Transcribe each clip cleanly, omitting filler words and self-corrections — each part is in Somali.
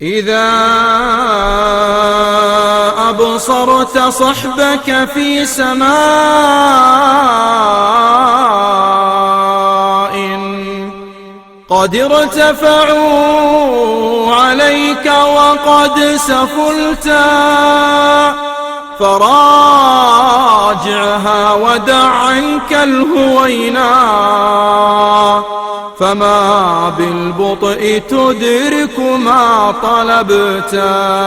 إذا أبصرت صحبك في سماء قد ارتفعوا عليك وقد سفلتا فراجعها ودع عنك الهوينا فما بالبطء تدرك ما طلبتا.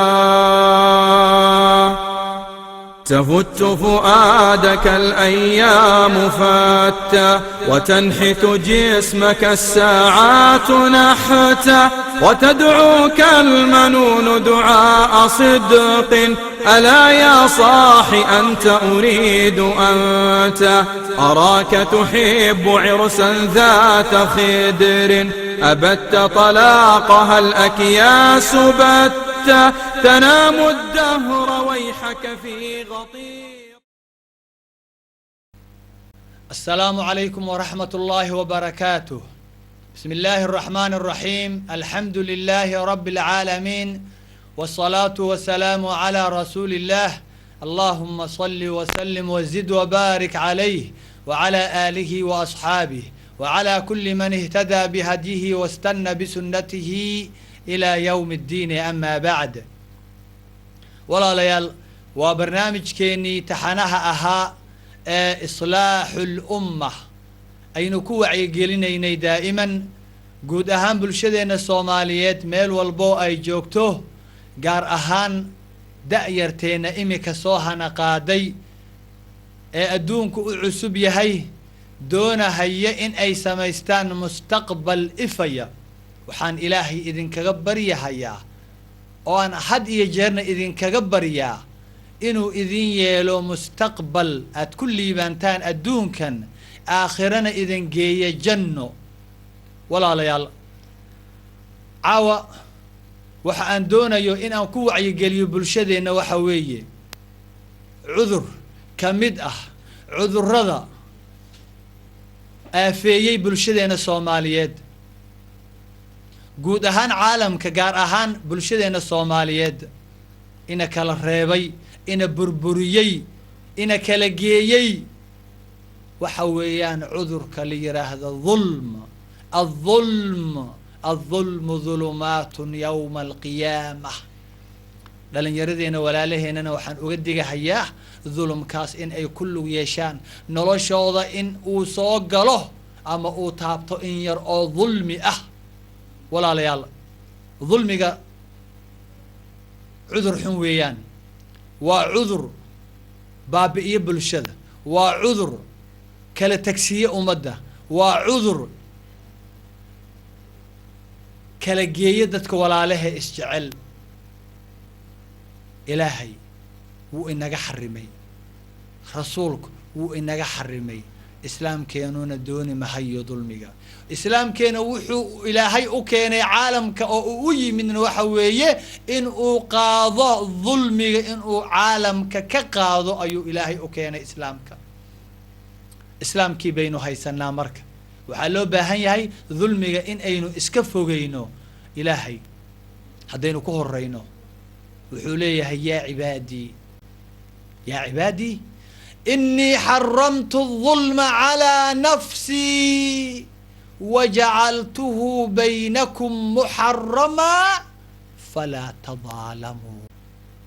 تفت فؤادك الأيام فتا وتنحت جسمك الساعات نحتا وتدعوك المنون دعاء صدق ألا يا صاح أنت أريد أنت. أراك تحب عرسا ذات خدر أبت طلاقها الأكياس بتا تنام الدهر ويحك في غطير. السلام عليكم ورحمة الله وبركاته. بسم الله الرحمن الرحيم. الحمد لله رب العالمين، والصلاة والسلام على رسول الله. اللهم صل وسلم وزد وبارك عليه وعلى آله وأصحابه وعلى كل من اهتدى بهديه واستنى بسنته إلى يوم الدين. أما بعد، walaalayaal, waa barnaamijkeenii taxanaha ahaa ee islaaxu lumma aynu ku wacyigelinaynay daa'iman guud ahaan bulshadeenna Soomaaliyeed meel walbo ay joogto, gaar ahaan da-yarteenna imika soo hana qaaday ee adduunku u cusub yahay, doonahaya in ay samaystaan mustaqbal ifaya. Waxaan Ilaahay idinkaga baryahayaa oo aan had iyo jeerna idinkaga baryaa inuu idin yeelo mustaqbal aad ku liibaantaan adduunkan, aakhirana idin geeya janno. Walaalayaal, caawa waxa aan doonayo in aan ku wacyigeliyo bulshadeenna waxa weeye cudur ka mid ah cudurrada aafeeyey bulshadeenna Soomaaliyeed, guud ahaan caalamka, gaar ahaan bulshadeenna Soomaaliyeed, ina kala reebay, ina burburiyey, ina kala geeyey. Waxa weeyaan cudurka la yidhaahdo ظلم. الظلم، الظلم ظلمات يوم القيامة. Dhalinyaradeenna walaalaheennana waxaan uga digahayaa dulumkaas in ay ku lug yeeshaan noloshooda, in uu soo galo ama uu taabto in yar oo dulmi ah. Walaalayaal, dulmiga cudur xun weeyaan. Waa cudur baabi'iye bulshada, waa cudur kala tagsiye ummadda, waa cudur kala geeye dadka walaalahe isjecel. Ilaahay wuu inaga xarimay, Rasuulku wuu inaga xarimay, Islaamkeenuna dooni mahayo dulmiga. Islaamkeena wuxuu Ilaahay u keenay caalamka oo uu u yimidna waxa weeye in uu qaado dulmiga, in uu caalamka ka qaado ayuu Ilaahay u keenay Islaamka. Islaamkii baynu haysanaa. Marka waxaa loo baahan yahay dulmiga in aynu iska fogeyno. Ilaahay haddaynu ku horeyno, wuxuu leeyahay: يا عبادي، يا عبادي، إني حرمت الظلم على نفسي وجعلته بينكم محرما فلا تظالموا.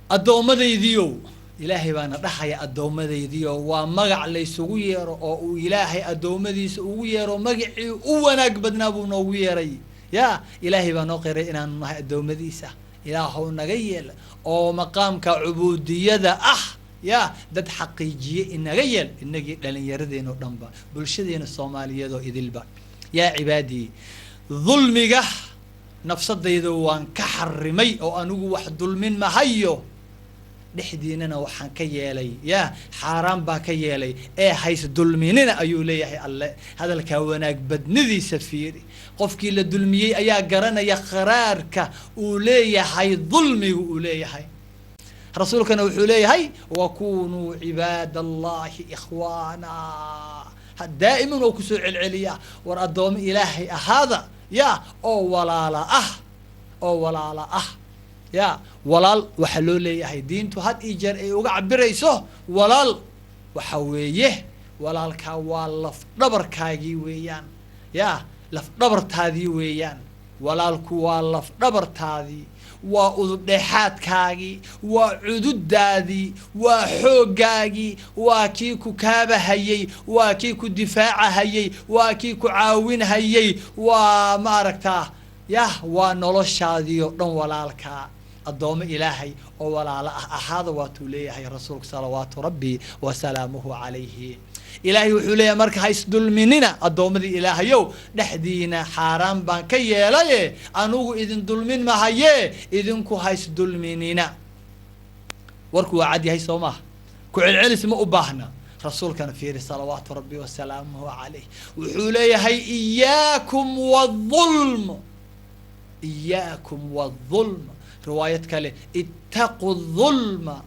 Addoommadaydiiow, Ilaahay baana dhahaya addoommadaydiiow. Waa magac laysugu yeero oo uu Ilaahay addoommadiisa ugu yeero. Magacii u wanaag badnaa buu noogu yeeray. Ya Ilaahay baa noo qiray inaanu nahay addoommadiisa. Ilaahow naga yeel oo maqaamka cubuudiyada ah ya dad xaqiijiye inaga yeel, inagii dhalinyaradeen oo dhanba, bulshadeena Soomaaliyeed oo idilba. يا عبادي, dulmiga nafsadayda waan ka xarimay oo anigu wax dulmin mahayo, dhexdiinana waxaan ka yeelay ya xaaraan baa ka yeelay, ee hays dulminina, ayuu leeyahay Alle. Hadalkaa wanaag badnidiisa fiiri. Qofkii la dulmiyey ayaa garanaya qaraarka uu leeyahay dulmiga uu leeyahay. Rasuulkana wuxuu leeyahay: وكونوا عباد الله إخوانا. Daa'iman oo kusoo celceliya: war addoomo Ilaahay ahaada ya oo walaala ah, oo walaala ah. Ya walaal waxaa loo leeyahay diintu had iyo jeer ay uga cabirayso walaal, waxa weeye walaalkaa waa lafdhabarkaagii weeyaan. Ya lafdhabartaadii weeyaan. Walaalku waa lafdhabartaadii, waa udubdheexaadkaagii, waa cududaadii, waa xooggaagii, waa kii ku kaabahayey, waa kii ku difaacahayey, waa kii ku caawinhayey, waa ma aragtaa, yah, waa noloshaadii oo dhan walaalkaa. Addoomo Ilaahay oo walaalo ah ahaada, waatuu leeyahay rasuulku salawaatu rabbi wasalaamuhu calayhi. Ilaahay wuxuu leeyahay marka ha isdulminina addoommadii Ilaahayow, dhexdiina xaaraan baan ka yeelaye, anugu idin dulmin mahaye, idinku ha isdulminina. Warku waa cad yahay, soo maaha? Ku celcelis ma u baahna. Rasuulkana fiiri salawaatu rabbi wasalaamuhu calayh, wuxuu leeyahay iyaakum wاظulm, iyaakum wاظulm. Riwaayad kale, ittaquu الظulma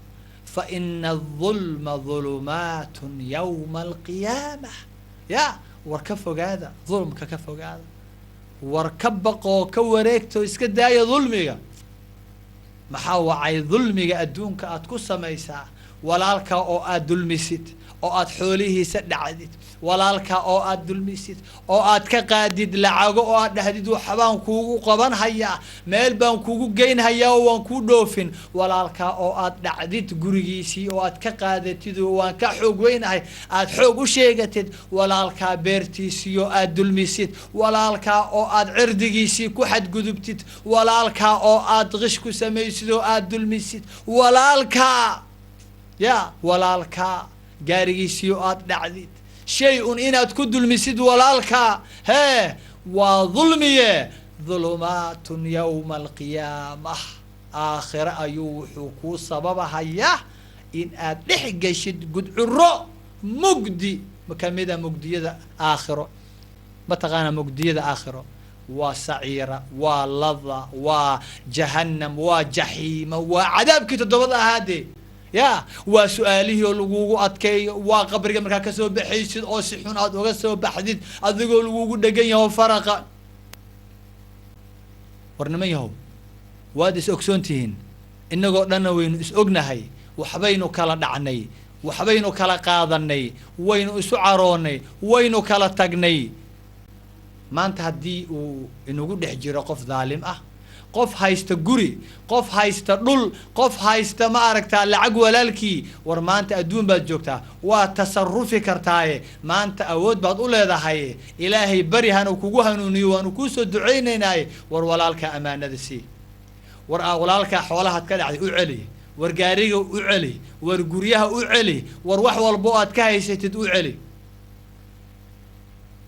faina الظulma ظulumaat yawma alqiyaamah. Ya war ka fogaada dulmka, ka fogaada, war ka baqoo ka wareegto, iska daaya dulmiga. Maxaa wacay dulmiga adduunka aad ku samaysaa? Walaalka oo aad dulmisid oo aad xoolihiisa dhacdid, walaalka oo aad dulmisid oo aad ka qaadid lacago oo aad dhahdid waxbaan kuugu qaban hayaa, meel baan kugu geyn hayaa oo waan kuu dhoofin, walaalka oo aad dhacdid gurigiisii oo aad ka qaadatid oo waan ka xoog weynahay aad xoog u sheegatid, walaalkaa beertiisii oo aad dulmisid, walaalkaa oo aad cirdigiisii ku xadgudubtid, walaalkaa oo aad qish ku samaysid oo aad dulmisid, walaalkaa, ya walaalkaa gaarigiisii oo aad dhacdid, shay un inaad ku dulmisid walaalkaa, hee, waa dulmiye. Dhulumaatun yawma alqiyaamah, aakhire ayuu wuxuu kuu sababahayaa in aad dhex geshid gudcuro mugdi kamida mugdiyada aakhiro. Mataqaanaa mugdiyada aakhiro? Waa saciira, waa lada, waa jahannam, waa jaxiima, waa cadaabkii toddobada ahaadee. Ya waa su-aalihii oo lagugu adkeeyo, waa qabriga markaa kasoo baxaysid oo si xun aad uga soo baxdid adigoo lagugu dhegan yaho faraqa. War niman yahow, waad is ogsoon tihiin, inagoo dhanna waynu is ognahay. Waxbaynu kala dhacnay, waxbaynu kala qaadanay, waynu isu caroonay, waynu kala tagnay. Maanta haddii uu inagu dhex jiro qof dhaalim ah, qof haysta guri, qof haysta dhul, qof haysta ma aragtaa lacag walaalkii, war maanta adduun baad joogtaa, waa tasarufi kartaaye, maanta awood baad u leedahay, Ilaahay bari hanu kugu hanuuniyo, waanu kuusoo ducaynaynaaye, war walaalkaa amaanada sii, war walaalkaa xoolahaad ka dhacday u celi, war gaariga u celi, war guryaha u celi, war wax walbo aad ka haysatid u celi.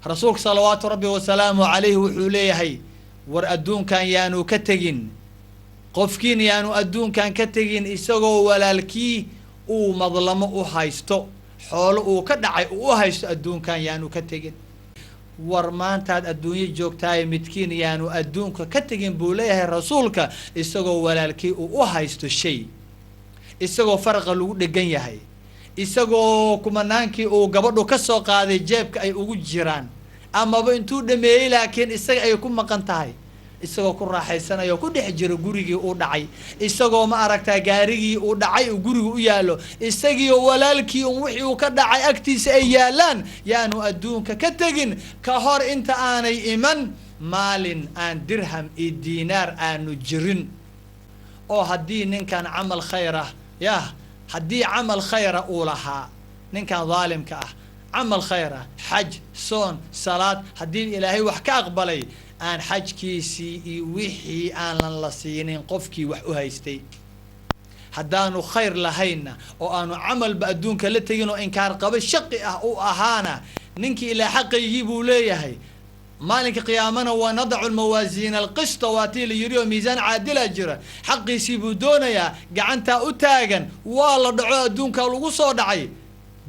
Rasuulka salawaatu rabbi wasalaamu calayhi wuxuu leeyahay, war adduunkan yaanu ka tegin qofkiin, yaanu adduunkan ka tegin isagoo walaalkii uu madlamo u haysto, xoolo uu ka dhacay uu u haysto, adduunkan yaanu ka tegin. War maantaad adduunyo joogtaaye, midkiin yaanu adduunka ka tegin buu leeyahay rasuulka isagoo walaalkii uu u haysto shay, isagoo faraqa lagu dhegan yahay, isagoo kumanaankii uu gabadhu ka soo qaaday jeebka ay ugu jiraan, amaba intuu dhameeyey laakiin isaga ay ku maqan tahay, isagoo ku raaxaysanayo ku dhex jiro gurigii uu dhacay, isagoo ma aragtaa gaarigii uu dhacay uu guriga u yaallo, isagiio walaalkii un wixii uu ka dhacay agtiisa ay yaalaan, yaanu adduunka ka tegin ka hor inta aanay iman maalin aan dirham iyo diinaar aanu jirin, oo haddii ninkan camal khayr ah, yah, haddii camal khayra uu lahaa ninkan dhaalimka ah, camal khayr ah, xaj, soon, salaad, haddii Ilaahay wax ka aqbalay, aan xajkiisii iyo wixii aanan la siinin qofkii wax u haystay. Haddaanu khayr lahaynna oo aanu camalba adduunka la tegin oo inkaar qabo shaqi ah u ahaana, ninkii ilaa xaqaygii buu leeyahay. Maalinka qiyaamana wa nadacu lmawaasiina alqista, waa tii la yidhi, oo miisaan caadila jira, xaqiisii buu doonayaa, gacantaa u taagan, waa la dhaco, adduunkaa lagu soo dhacay,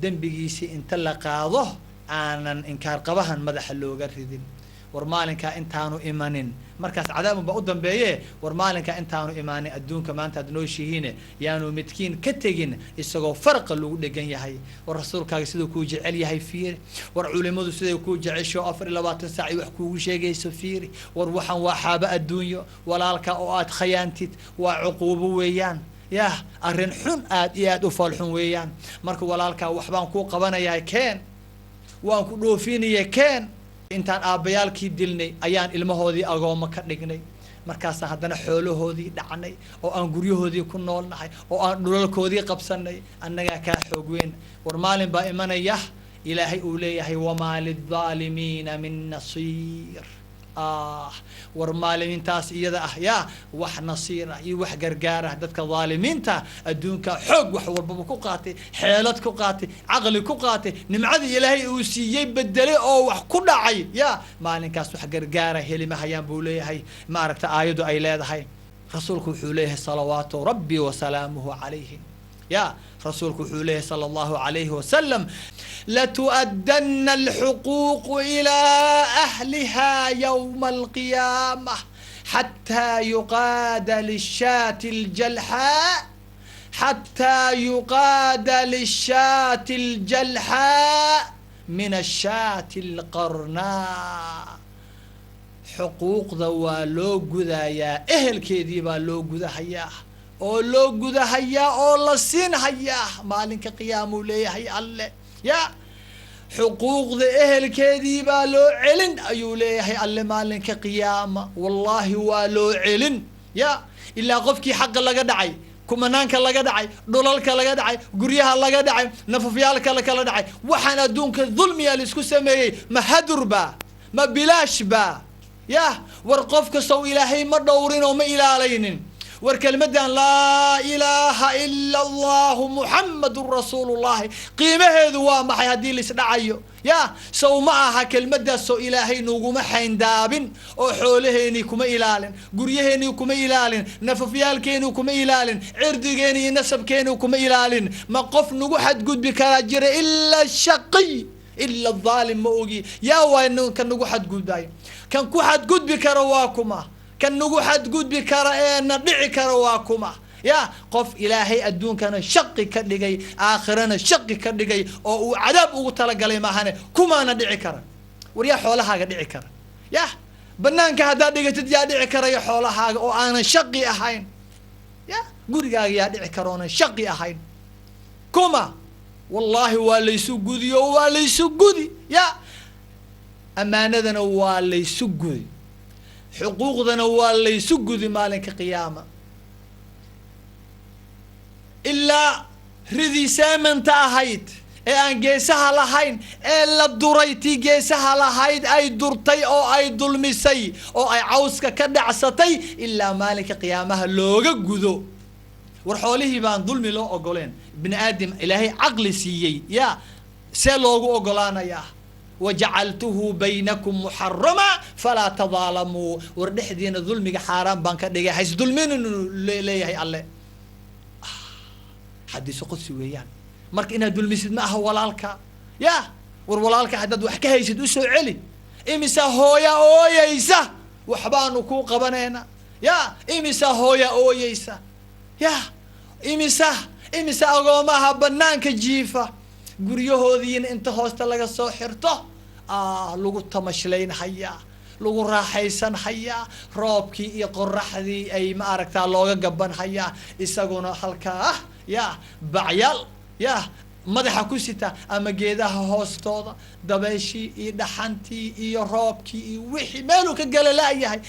dembigiisii inta la qaado aanan inkaar qabahan madaxa looga ridin. War maalinkaa intaanu imanin Markaas cadaabun baa u dambeeye. War maalinka intaanu imaanin adduunka maanta aad nooshihiine, yaanu midkiin ka tegin isagoo farqa lagu dhegan yahay. War rasuulkaaga siduu kuu jecel yahay fiiri. War culimadu siday kuu jecesho 24 saac ay wax kuugu sheegayso fiiri. War waxaan waa xaabo adduunyo. Walaalka oo aad khayaantid waa cuquubo weeyaan, yah, arrin xun, aad iyo aad u foolxun weeyaan. Marka walaalkaa waxbaan kuu qabanayaa keen, waan ku dhoofinaya keen. Intaan aabbayaalkii dilnay ayaan ilmahoodii agoommo ka dhignay. Markaasaan haddana xoolahoodii dhacnay oo aan guryahoodii ku noolnahay oo aan dhulalkoodii qabsanay. Annagaa kaa xoog weyn. War maalin baa imanaya Ilaahay uu leeyahay: "Wamaa lildaalimiina min nasiir." War maalimintaas iyada ah yaa wax nasiir ah iyo wax gargaar ah dadka dhaalimiinta adduunka xoog wax walbaba ku qaatay, xeelad ku qaatay, caqli ku qaatay, nimcadii Ilaahay uu siiyey bedelay oo wax ku dhacay, ya maalinkaas wax gargaara heli mahayaan buu leeyahay. Maaragta aayaddu ay leedahay, rasuulku wuxuu leeyahay salawaatu rabbi wasalaamuhu calayhi, ya rasuulku wuxuu leeyahay sala allahu calayhi wasalam: "لتؤدن الحقوق إلى أهلها يوم القيامة حتى يقاد للشاة الجلحاء، حتى يقاد للشاة الجلحاء من الشاة القرناء." Xuquuqda waa loo gudayaa, ehelkeedii baa loo gudahayaa oo loo gudahayaa oo la siinhayaa maalinka qiyaamuu leeyahay Alle. Ya xuquuqda ehelkeedii baa loo celin ayuu leeyahay Alle maalinka qiyaama. Wallaahi waa loo celin, ya ilaa qofkii xaqa laga dhacay, kumanaanka laga dhacay, dhulalka laga dhacay, guryaha laga dhacay, nafafyaalka la kala dhacay. Waxaan adduunka dulmiya laisku sameeyey ma hadurba, ma bilaashba? Yah, war qof kastow Ilaahay ma dhowrin oo ma ilaalaynin? War kelmaddan "laa ilaaha ila allahu muxamadun rasuulullahi" qiimaheedu waa maxay haddii laisdhacayo? Ya sow ma aha kelmaddaas soo Ilaahay naguma xayndaabin oo xoolaheenii kuma ilaalin, guryaheenii kuma ilaalin, nafafyaalkeenii kuma ilaalin, cirdigeeni iyo nasabkeenii kuma ilaalin? Ma qof nagu xadgudbi karaa jira? Ila shaqiy, ila dhaalim ma ogi. Yaa waay kan nagu xadgudbayo? Kan ku xadgudbi kara waa kuma? Kan nagu xadgudbi kara ee na dhici kara waa kuma? Ya qof Ilaahay adduunkana shaqi ka dhigay, aakhirana shaqi ka dhigay oo uu cadaab ugu talagalay maahane, kumaana dhici kara. War yaa xoolahaaga dhici kara? Yah, banaanka haddaad dhigatid yaa dhici karaya xoolahaaga oo aanan shaqi ahayn? Ya gurigaaga yaa dhici kara oonan shaqi ahayn? Kuma? Wallaahi waa laysu gudi oo waa laysu gudi. Ya ammaanadana waa laysu gudi, xuquuqdana waa laysu gudi maalinka qiyaama, ilaa ridii seemanta ahayd ee aan geesaha lahayn ee la duray, tii geesaha lahayd ay durtay oo ay dulmisay oo ay cawska ka dhacsatay, ilaa maalinka qiyaamaha looga gudo. War xoolihii baan dulmi loo ogoleen. Ibni aadam Ilaahay caqli siiyey, ya see loogu ogolaanayaa? "Wajacaltuhu baynakum muxarama falaa tadaalamuu." War dhexdiina dulmiga xaaraan baan ka dhigay, hays dulmininu leeyahay Alle. Xadiisu qudsi weeyaan. Marka inaad dulmisid ma aha walaalka. Ya war walaalka haddaad wax ka haysid usoo celi. Imisa hooya ooyeysa, waxbaanu kuu qabanayna? Ya imisa hooya ooyeysa? Ya imisa agoomaha banaanka jiifa, guryahoodiina inta hoosta laga soo xirto lagu tamashlayn hayaa, lagu raaxaysan hayaa, roobkii iyo qoraxdii ay ma aragtaa looga gaban hayaa, isaguna halkaa ya bacyaal ya madaxa ku sita ama geedaha hoostooda dabayshii iyo dhaxantii iyo roobkii iyo wixii meeluu ka gala laayahay.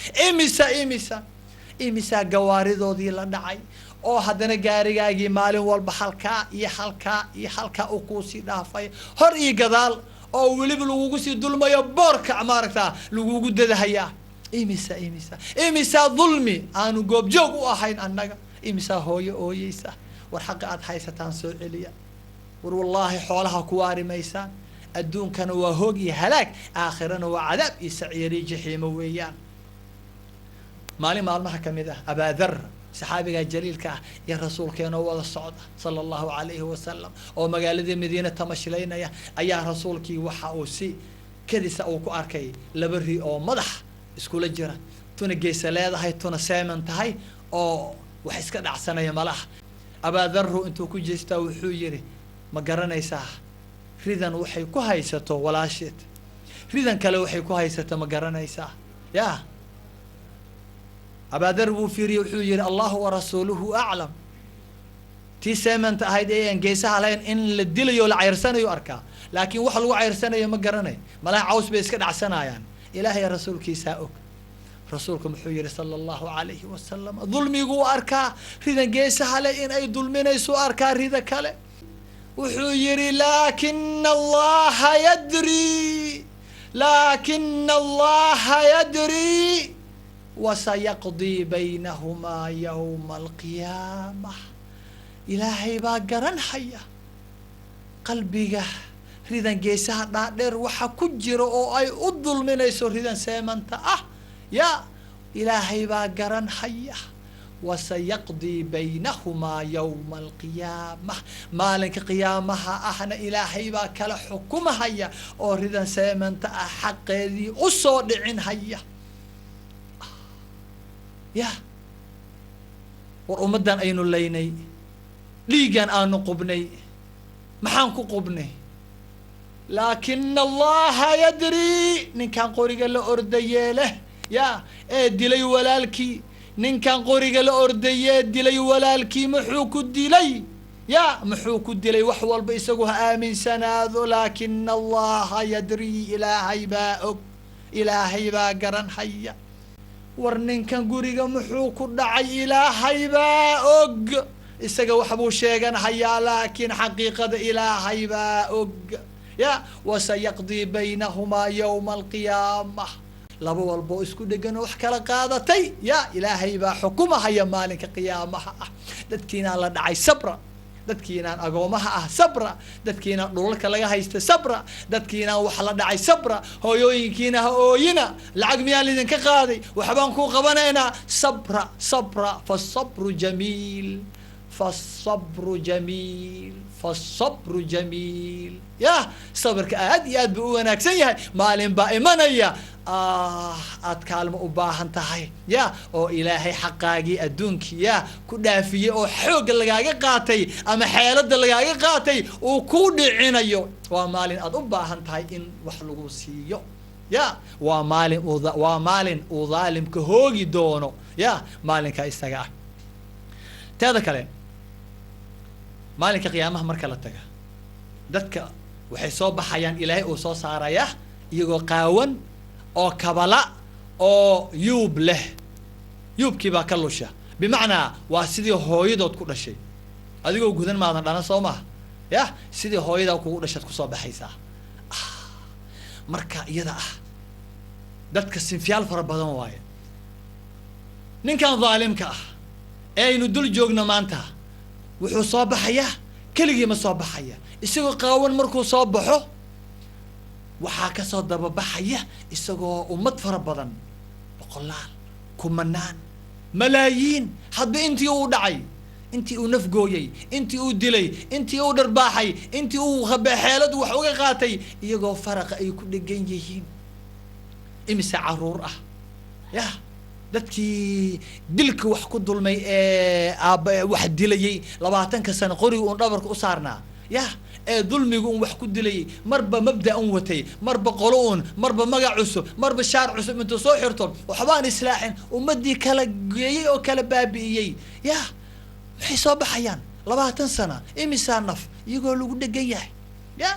Imisa gawaaridoodii la dhacay oo haddana gaarigaagii maalin walba halkaa iyo halkaa iyo halkaa uu kuusii dhaafay, hor iyo gadaal, oo weliba lagugu sii dulmayo, boorka maaragtaa lagugu dadahayaa. Imisa dulmi aanu goobjoog u ahayn annaga? Imisa hooyo ooyeysa? War xaqa aad haysataan soo celiya. War wallaahi xoolaha ku waari maysaan. Adduunkana waa hoog iyo halaag, aakhirana waa cadaab iyo sacyari jaxiimo weeyaan. Maalin maalmaha kamid ah, Abaadar saxaabiga jaliilka ah iyo rasuulkeenoo wada socda sala allahu calayhi wasalam oo magaaladii Madiine tamashlaynaya ayaa rasuulkii waxa uu si kadisa uu ku arkay laba ri oo madax iskula jira. Tuna geesa leedahay, tuna seeman tahay oo wax iska dhacsanaya malaha. Abaadaru intuu ku jeestaa wuxuu yidhi, ma garanaysaa ridan waxay ku haysato walaasheed? Ridan kale waxay ku haysato ma garanaysaa? Ya Abaadar wuu fiiriyey, wuxuu yihi, Allahu warasuuluhu aclam. Tii seemanta ahayd ee aan geesaha lahayn in la dilayo, la cayrsanayo arkaa, laakiin wax lagu cayrsanayo ma garanayo. Malaha caws bay iska dhacsanayaan. Ilaahay rasuulkiisaa og. Rasuulku muxuu yihi sala allahu alayhi wasalam? Dulmiguu arkaa, ridan geesaha leh in ay dulminayso arkaa rida kale. Wuxuu yihi, laakina allaha yadri, laakina allaha yadri wasayaqdii baynahumaa yawma alqiyaamah. Ilaahay baa garan haya qalbiga ridan geesaha dhaadheer waxa ku jira oo ay u dulminayso ridan seemanta ah. Ya Ilaahay baa garan haya. Wasayaqdii baynahumaa yawma alqiyaamah, maalinka qiyaamaha ahna Ilaahay baa kala xukumahaya oo ridan seemanta ah xaqeedii usoo dhicin haya. Ya war, ummaddan aynu laynay, dhiiggan aanu qubnay, maxaan ku qubnay? Laakina allaha yadri. Ninkan qoriga la ordayee leh ya ee dilay walaalkii, ninkan qoriga la ordayee dilay walaalkii, muxuu ku dilay? Ya muxuu ku dilay? Wax walba isagu ha aaminsanaado, laakina allaha yadri. Ilaahay baa og, Ilaahay baa garan haya. War ninkan guriga muxuu ku dhacay? Ilaahay baa og. Isaga waxbuu sheegan hayaa, laakiin xaqiiqada Ilaahay baa og. Ya wasayaqdii baynahumaa yawma alqiyaamah. Laba walba oo isku dhegan oo wax kala qaadatay, ya Ilaahay baa xukumahaya maalinka qiyaamaha ah. Dadkiinaan la dhacay, sabra. Dadkiinaan agoomaha ah, sabra. Dadkiinaan dhulalka laga haysta, sabra. Dadkiinaan wax la dhacay, sabra. Hooyooyinkiina ha ooyina. Lacag miyaa laydinka qaaday? Waxbaan kuu qabanaynaa. Sabra, sabra, fasabru jamiil, fasabru jamiil, fasabru jamiil. Yah, sabirka aad iyo aad buu u wanaagsan yahay. Maalin baa imanaya aad kaalmo u baahan tahay, ya oo Ilaahay xaqaagii adduunkii ya ku dhaafiyey oo xoogga lagaaga qaatay ama xeelada lagaaga qaatay uu ku dhicinayo. Waa maalin aad u baahan tahay in wax lagu siiyo. Ya waa maalin waa maalin uu dhaalimka hoogi doono. Ya maalinka isaga ah. Teeda kale, maalinka qiyaamaha marka la taga, dadka waxay soo baxayaan, Ilaahay uu soo saaraya iyagoo qaawan oo kabala oo yuub leh. Yuubkii baa ka lusha, bimacnaa waa sidii hooyadood ku dhashay. Adigoo gudan maadan dhalan, soo maha? Yah, sidii hooyadaa kugu dhashaad kusoo baxaysaa. Marka iyada ah, dadka sinfiyaal fara badan waaye. Ninkan dhaalimka ah ee aynu dul joogno maanta wuxuu soo baxayaa keligii ma soo baxaya. Isagoo qaawan markuu soo baxo, waxaa kasoo dababaxaya isagoo ummad fara badan, boqolaal, kumanaan, malaayiin, hadba intii uu dhacay, intii uu nafgooyey, intii uu dilay, intii uu dharbaaxay, intii uu xeeladu wax uga qaatay, iyagoo faraqa ay ku dhegan yihiin. Imise caruur ah, yah, dadkii dilka wax ku dulmay ee aaba wax dilayay 20-ka sano qoriga uun dhabarka u saarnaa, yah, ee dulmiga un wax ku dilayay, marba mabda un watay, marba qolo un, marba magac cusub, marba shaar cusub intuu soo xirto waxbaan islaaxin, ummadii kala geeyey oo kala baabi'iyey, yah, maxay soo baxayaan 20 sana? Imisaa naf iyagoo lagu dhegan yahay? Ya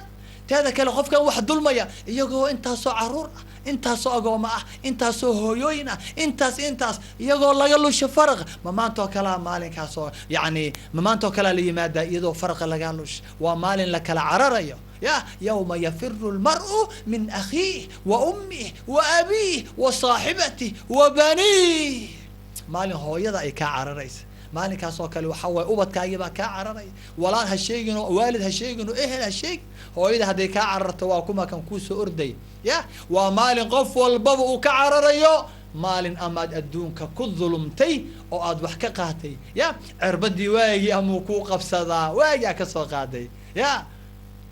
teeda kale, qofkan wax dulmaya iyagoo intaasoo caruur ah, intaasoo agooma ah, intaasoo hooyooyin ah, intaas iyagoo laga lusho faraq. Ma maantoo kalea maalinkaasoo, yacni ma maantoo kalea la yimaadaa iyadoo faraqa laga lusho? Waa maalin la kala cararayo. Ya yawma yafiru lmar'u min akhiih wa ummih wa abiih wa saaxibatih wa baniih. Maalin hooyada ay kaa cararaysa maalinkaas oo kale waxaa waaye ubadkaagii baa kaa cararaya. Walaal ha sheegin oo waalid ha sheegin oo ehel ha sheegin. Hooyada hadday kaa cararto, waa kuma kan kuusoo orday? Ya waa maalin qof walbaba uu ka cararayo, maalin amaad adduunka ku dulumtay oo aad wax ka qaatay. Ya cirbadii waagii amuu kuu qabsadaa, waagaa kasoo qaaday. Ya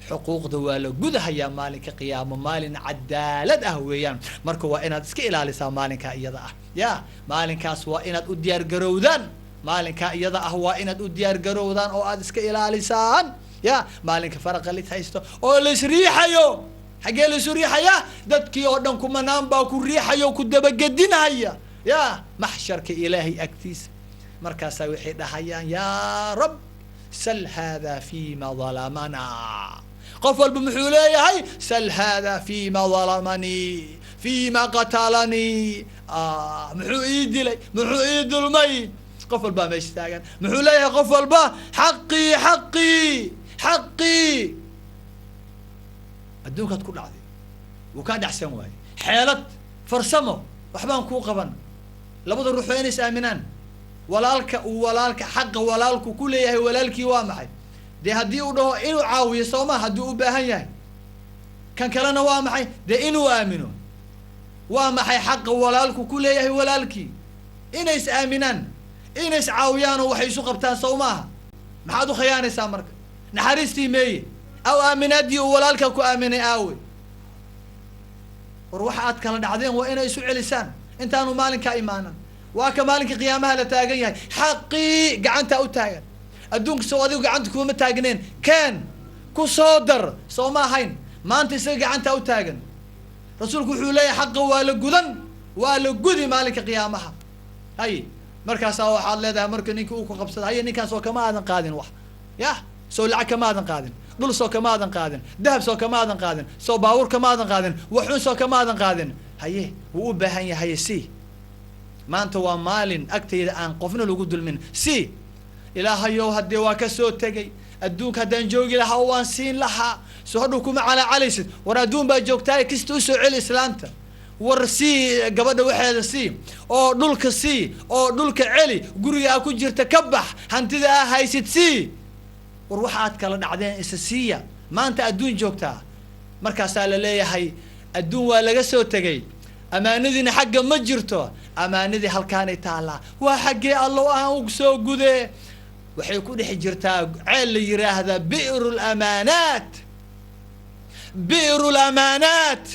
Xuquuqda waa la gudahayaa maalinka qiyaamo, maalin cadaalad ah weeyaan. Marka waa inaad iska ilaalisaa maalinkaa iyada ah. Ya maalinkaas waa inaad u diyaargarowdaan, maalinkaa iyada ah waa inaad u diyaargarowdaan oo aad iska ilaalisaan. Ya maalinka faraqa lis haysto oo laisriixayo, xaggee laisu riixayaa? Dadkii oo dhan kumanaan baa ku riixayo, ku dabagedinhaya ya maxsharka ilaahay agtiisa. Markaasaa waxay dhahayaan, yaa rab sal hada fima dalamana. Qof walba muxuu leeyahay? Sal hada fima dalamanii, fima qatalanii, muxuu ii dilay, muxuu ii dulmay. Qof walbaa meesha taagan muxuu leeyahay? Qof walba xaqii, xaqii, xaqii. Adduunkaad ku dhacday, wuu kaa dhacsan waayey. Xeelad farsamo waxbaan kuu qaban. Labada ruux waa inay is aaminaan. Walaalka uu walaalka xaqa walaalku ku leeyahay walaalkii waa maxay? Dee haddii uu dhaho inuu caawiyo sooma, haddii u baahan yahay. Kan kalena waa maxay? Dee inuu aamino. Waa maxay xaqa walaalku ku leeyahay walaalkii? Inay is aaminaan, inay is caawiyaanoo waxay isu qabtaan, sow maaha? Maxaad u khiyaanaysaa marka? Naxariistii meeye? Aw aaminaadii uu walaalka ku aaminay aawe? War waxa aad kala dhacdeen waa inay isu celisaan intaanu maalinkaa imaanan. Waa ka maalinka qiyaamaha la taagan yahay, xaqii gacantaa u taagan. Adduunka soo adigu gacanta kuma taagneen, keen ku soo dar, soo ma ahayn? Maanta isaga gacantaa u taagan. Rasuulku wuxuu leeyahay xaqa waa la gudan, waa la gudi maalinka qiyaamaha. Hay markaasaa waxaad leedahay, marka ninka uu ku qabsada, haye ninkaas oo kama aadan qaadin wax, yah soo lacag kama aadan qaadin, dhul soo kama aadan qaadin, dahab soo kama aadan qaadin, soo baabuur kama aadan qaadin, waxun soo kama aadan qaadin. Haye wuu u baahan yahay, si maanta waa maalin agtayda aan qofna lagu dulmin, si ilaahayow haddee waa ka soo tegay adduunka, haddaan joogi lahaa waan siin lahaa. Soo hadhow kuma calaacalaysid. War adduun baa joogtaay, kista usoo celi islaanta. War sii gabadha waxeeda, sii oo dhulka sii oo dhulka celi, guriga aa ku jirta ka bax, hantida aa haysid sii. War waxa aad kala dhacdeen isa siiya, maanta adduun joogtaa. Markaasaa la leeyahay adduun waa laga soo tegay, amaanadiina xagga ma jirto, amaanadii halkaanay taallaa. Waa xaggee allo aan u soo gudee? Waxay ku dhex jirtaa ceel la yiraahdaa bi'ru lamaanaat. Bi'ru lamaanaat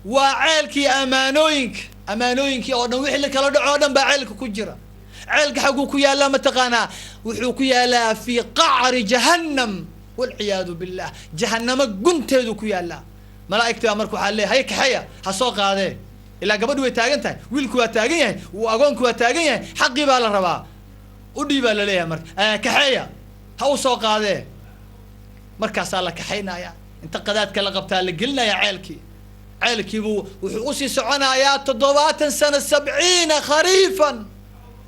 waa ceelkii amaanooyinka, amaanooyinkii oo dhan wixii la kala dhaco o dhan baa ceelka ku jira. Ceelka xagguu ku yaallaa mataqaanaa? Wuxuu ku yaalaa fii qacri jahannam, walciyaadu billah, jahanamo gunteedu ku yaallaa. Malaa'igti baa marka waxaa leeyahay, hay kaxeya, ha soo qaadee. Ilaa gabadhu way taagan tahay, wiilku waa taagan yahay, agoonku waa taagan yahay, xaqii baa la rabaa, udhii baa laleeyahay. Marka kaxeeya, ha u soo qaadee. Markaasaa la kaxaynaya, inta qadaadka la qabtaa la gelinaya ceelkii. Ceelkiibuu wuxuu usii soconayaa 70 sano, 70 khariifan,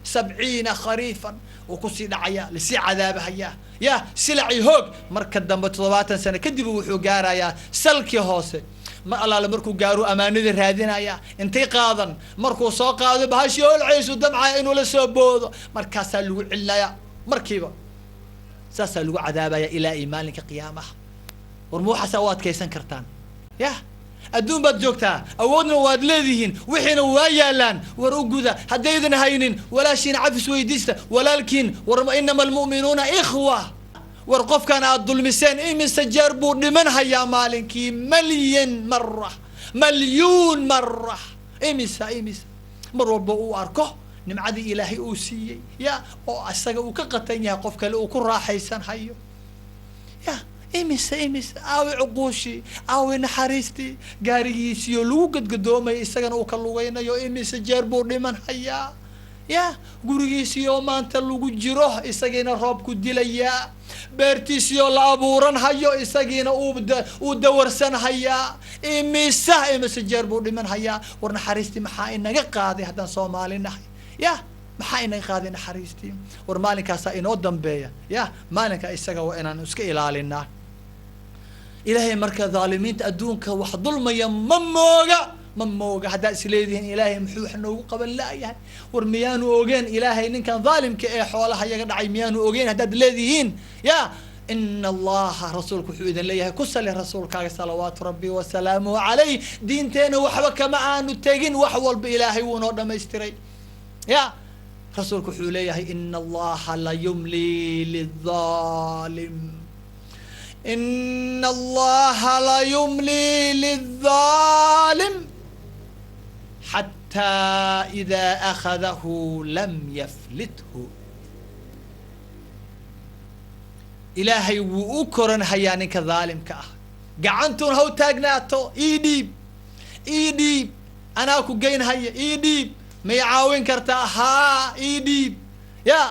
70 khariifan uu kusii dhacaya, lasii cadaabahayaa, ya silaci hoog. Marka dambe 70 sano kadib wuxuu gaarayaa salkii hoose. Mar allaale markuu gaaro amaanadii raadinaya, intay qaadan. Markuu soo qaado bahashii holcaysu damcaya inuu la soo boodo, markaasaa lagu celinaya markiiba, saasaa lagu cadaabaya ilaa iyo maalinka qiyaamaha. War ma waxaasaa u adkaysan kartaan? Yah adduun baad joogtaa, awoodna waad leedihiin, wixiina waa yaalaan. War u guda. Haddaydan haynin, walaashiina cafis weydiista, walaalkiin. War inama almu'minuuna ikhwa. War qofkan aad dulmiseen imise jeer buu dhiman hayaa maalinkii? Malyan mara, malyuun mara, imisa imisa. Mar walba uu arko nimcadii ilaahay uu siiyey, ya oo isaga uu ka qatan yahay, qof kale uu ku raaxaysan hayo, ya imise imise. Aawi cuquushii? Aawi naxariistii? Gaarigiisiyo lagu gadgadoomaya, isagana uu ka lugaynayo, imise jeer buu dhiman hayaa? Ya gurigiisiyo maanta lagu jiro, isagiina roobku dilayaa. Beertiisiyo la abuuran hayo, isagiina uu dawarsan hayaa. Imisa imise jeer buu dhiman hayaa? War naxariistii maxaa inaga qaaday haddaan soomaali nahay? Ya maxaa inaga qaaday naxariistii? War maalinkaasaa inoo dambeeya. Ya maalinka isaga waa inaan iska ilaalinaa. Ilaahay marka dhaalimiinta adduunka wax dulmaya ma mooga, ma mooga. Haddaad isleedihiin ilaahay muxuu wax noogu qaban laayahay, war miyaanu ogeen ilaahay ninkan dhaalimka ee xoolaha yaga dhacay? Miyaanu ogeen haddaad leedihiin? Ya ina allaha, rasuulku wuxuu idin leeyahay, ku sali rasuulkaaga salawaatu rabbi wasalaamuhu calayh. Diinteena waxba kama aanu tegin, wax walba ilaahay wuu noo dhamaystiray. Ya rasuulku wuxuu leeyahay, ina allaha la yumli lidhalim. Ina Allaha la yumlii lildaalim xataa idaa akhadahu lam yaflithu. Ilaahay wuu u koranhayaa ninka daalimka ah, gacantuun haw taagnaato, ii dhiib, ii dhiib, anaa ku geynhaya, ii dhiib, may caawin kartaa, haa ii dhiib. Ya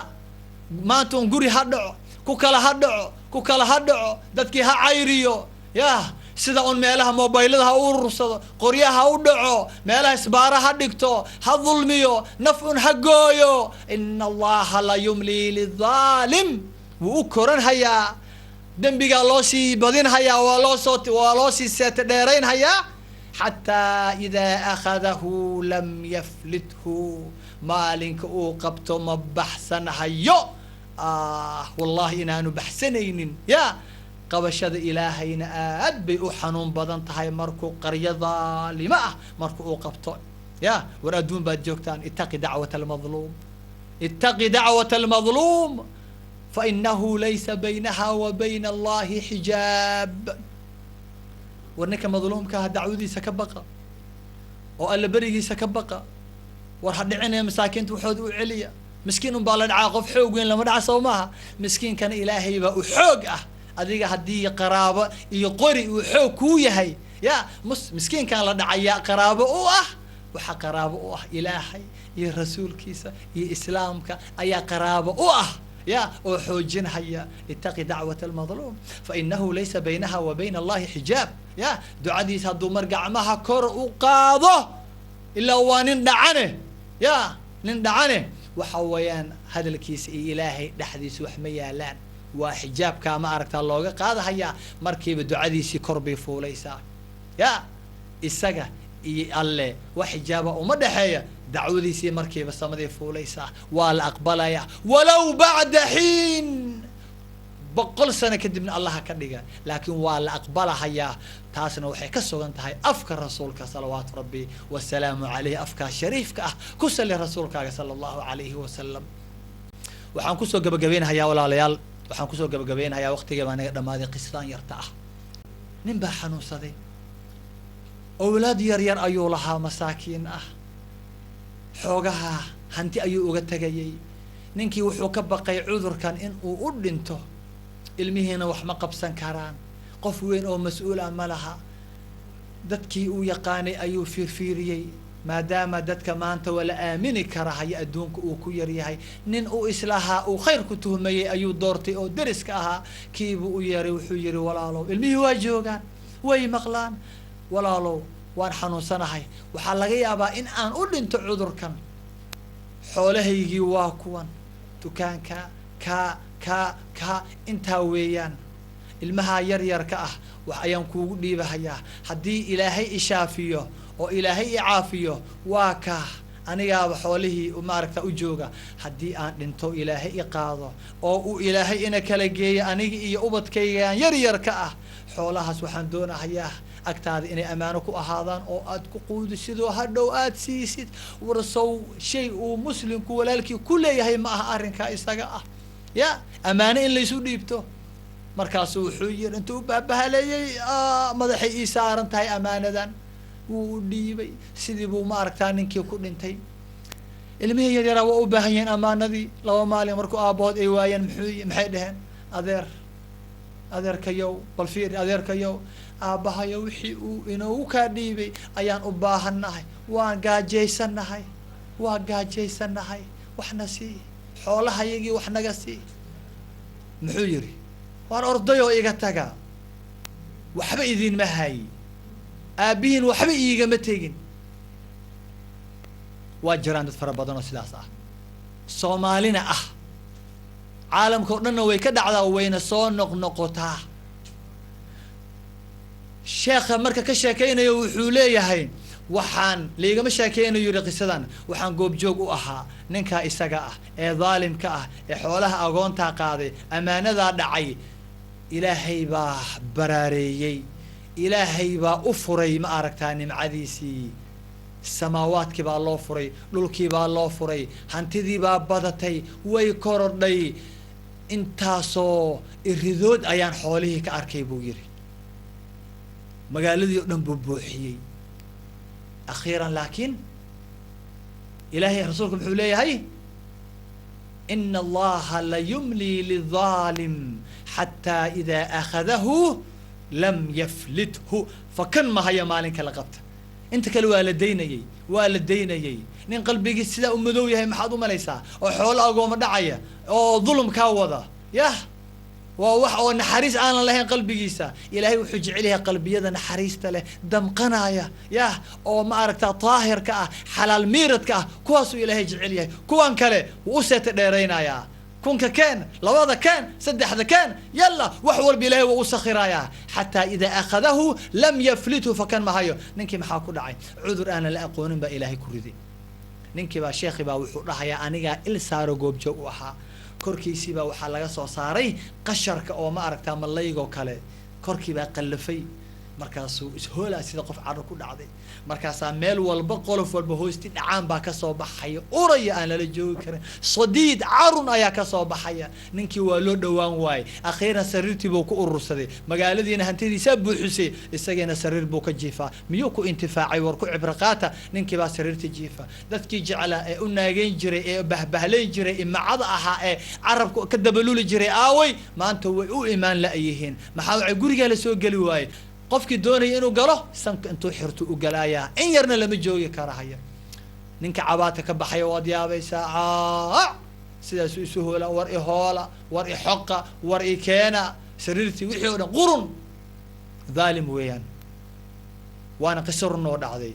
maanta un guri ha dhaco, ku kala ha dhaco, ku kala ha dhaco, dadkii ha cayriyo, ya sida un meelaha mobaylada ha u urursado, qoryaha ha u dhaco, meelaha isbaara ha dhigto, ha dulmiyo, naf un ha gooyo. Ina Allaha la yumlii lidaalim, wuu u koranhayaa, dembigaa loo sii badinhayaa, waa loo soo, waa loo sii seeta dheeraynhayaa, xataa idaa akhadahu lam yaflithu, maalinka uu qabto ma baxsanhayo. Ah, wallahi inaanu baxsanaynin. Ya qabashada Ilaahayna aad bay u xanuun badan tahay markuu qaryo daalimo ah marka uu qabto. Ya war adduun baad joogtaan, itaqi dacwat almadluum, itaqi dacwat almadluum, fainahu laysa baynaha wa bayna Allahi xijaab. War ninka madluumkaha dacwadiisa ka baqa oo Alla berigiisa ka baqa. War ha dhicinaya masaakiinta, waxooda u celiya. Miskiin un baa la dhacaa, qof xoog weyn lama dhaca, soo maaha? Miskiinkana Ilaahay baa u xoog ah. Adiga haddii qaraabo iyo qori uu xoog kuu yahay, ya mus miskiinkan la dhacayaa qaraabo u ah, waxaa qaraabo u ah Ilaahay iyo rasuulkiisa iyo Islaamka ayaa qaraabo u ah, ya oo xoojinhaya. Itaqi dacwat almadluum fainahu laysa baynaha wa bayna Allahi xijaab. Ya ducadiisa hadduu mar gacmaha kor u qaado, ilaa waa nin dhacane, ya nin dhacane, waxa weeyaan hadalkiisa iyo Ilaahay dhexdiisa wax ma yaalaan, waa xijaabkaa ma aragtaa looga qaadahayaa, markiiba ducadiisii kor bay fuulaysaa. Ya isaga iyo Alle wax xijaaba uma dhexeeya, dacwadiisii markiiba samaday fuulaysaa, waa la aqbalaya walow bacda xiin, 100 sano kadibna Allaha ka dhiga, laakiin waa la aqbalahayaa. Taasna waxay ka sugan tahay afka rasuulka salawaatu rabbi wasalaamu caleyh, afkaa shariifka ah ku sali rasuulkaaga sala Allahu alayhi wasalam. Waxaan kusoo gabagabeynhayaa walaalayaal, waxaan kusoo gabagabeynhayaa, waqtigii baa naga dhamaaday, qisadaan yarta ah. Nin baa xanuunsaday, owlaad yar yar ayuu lahaa, masaakiin ah, xoogaha hanti ayuu uga tegayay. Ninkii wuxuu ka baqay cudurkan in uu u dhinto, ilmihiina wax ma qabsan karaan, qof weyn oo mas-uul ah ma laha. Dadkii uu yaqaanay ayuu fiirfiiriyey, maadaama dadka maanta waa la aamini kara haya adduunka uu ku yaryahay. Nin uu islahaa uu khayr ku tuhmayey ayuu doortay oo deriska ahaa. Kiibuu u yeeray, wuxuu yihi, walaalow, ilmihii waa joogaan, way maqlaan, walaalow waan xanuunsanahay, waxaa laga yaabaa in aan u dhinto cudurkan, xoolahaygii waa kuwan, dukaanka ka ka ka intaa weeyaan, ilmaha yar yarka ah wax ayaan kuugu dhiibahayaa, haddii Ilaahay ishaafiyo oo Ilaahay i caafiyo waa kaa anigaaba xoolihii maaragta u jooga, haddii aan dhinto Ilaahay i qaado oo uu Ilaahay ina kala geeyo aniga iyo ubadkaygaan yar yarka ah, xoolahaas waxaan doonahayaa agtaada inay ammaano ku ahaadaan oo aad ku quudisidoo hadhow aad siisid. Warsow shay uu muslimku walaalkii ku leeyahay ma aha arrinkaa isaga ah, ya ammaano in laysu dhiibto? Markaasu wuxuu yiri, intuu u baabahaleeyey, madaxay ii saaran tahay ammaanadan. Wuu u dhiibay, sidii buu ma aragtaa ninkii ku dhintay. Ilmihii yaryaraa waa u baahan yihiin ammaanadii. 2 maalin markuu aabahood ay waayeen, muxuu maxay dheheen? Adeer, adeerkayow, bal fiiri, adeerkayow, aabbahayo wixii uu inoogu kaa dhiibay ayaan u baahannahay, waan gaajaysanahay, waa gaajaysanahay, waxna sii, xoolahayagii wax naga sii. Muxuu yidhi? Waan ordayoo iga taga, waxba idinma hayi, aabbihiin waxba iigama tegin. Waa jiraan dad fara badan oo sidaas ah, Soomaalina ah, caalamka o dhanna way ka dhacdaa, wayna soo noqnoqotaa. Sheekha marka ka sheekeynayo wuxuu leeyahay, waxaan liigama sheekeynayo yidhi qisadan, waxaan goobjoog u ahaa ninkaa isaga ah ee dhaalimka ah ee xoolaha agoontaa qaaday, ammaanadaa dhacay, Ilaahay baa baraareeyey, Ilaahay baa u furay ma aragtaa nimcadiisii, samaawaadkii baa loo furay, dhulkii baa loo furay, hantidii baa badatay, way korodhay. Intaasoo iridood ayaan xoolihii ka arkay, buu yidhi. Magaaladii oo dhan buu buuxiyey akhiiran. Laakiin Ilaahay, rasuulku muxuu leeyahay? "Ina Allaha layumlii lildaalim xataa idaa akhadahu lam yaflithu." Fakan mahaya maalinka la qabta. Inta kale waa la daynayey, waa la daynayey. Nin qalbigii sidaa u madow yahay, maxaad u malaysaa oo xoolo agooma dhacaya oo dulumkaa wada? Yah, waa wax oo naxariis aanan lahayn qalbigiisa. Ilaahay wuxuu jecel yahay qalbiyada naxariista leh, damqanaya, yah, oo ma aragtaa, daahirka ah, xalaal miiradka ah. Kuwaasuu Ilaahay jecel yahay. Kuwan kale wuu u seeta dheeraynayaa. Kunka keen, labada keen, saddexda keen, yalla, wax walba Ilahay waa u sakhirayaa. Xataa idaa akhadahu lam yaflithu. Fakan mahayo. Ninkii maxaa ku dhacay? Cudur aanan la aqoonin baa Ilaahay ku riday. Ninkii baa, sheekhi baa wuxuu dhahayaa, anigaa il saaro, goobjoog u ahaa. Korkiisii baa waxaa laga soo saaray qasharka oo ma aragtaa, malaygoo kale. Korkii baa qallafay. Markaasuu ishoolaa sida qof cadho ku dhacday. Markaasaa meel walba, qolof walba hoosti dhacaan baa kasoo baxaya, uraya, aan lala joogi karin. Sadiid carun ayaa kasoo baxaya. Ninkii waa loo dhawaan waayey. Akhiiran sariirtii buu ku urursaday. Magaaladiina hantidiisaa buuxisay, isagiina sariir buu ka jiifaa. Miyuu ku intifaacay? War ku cibro qaata. Ninkii baa sariirta jiifa. Dadkii jeclaa ee u naageyn jiray, ee bahbahlayn jiray, imacada ahaa, ee carabka ka dabaluli jiray, aaway maanta? Way u imaan la-yihiin. Maxaa wacay? Gurigaa lasoo geli waayey. Qofkii doonaya inuu galo, sanka intuu xirto u galaayaa. In yarna lama joogi karahaya. Ninka cabaadka ka baxaya waad yaabaysaa. Caac sidaasuu isu hoola: "War i hoola, war i xoqa, war i keena." Sariirtii, wixii o dhan qurun. Dhaalim weeyaan. Waana qiso run oo dhacday.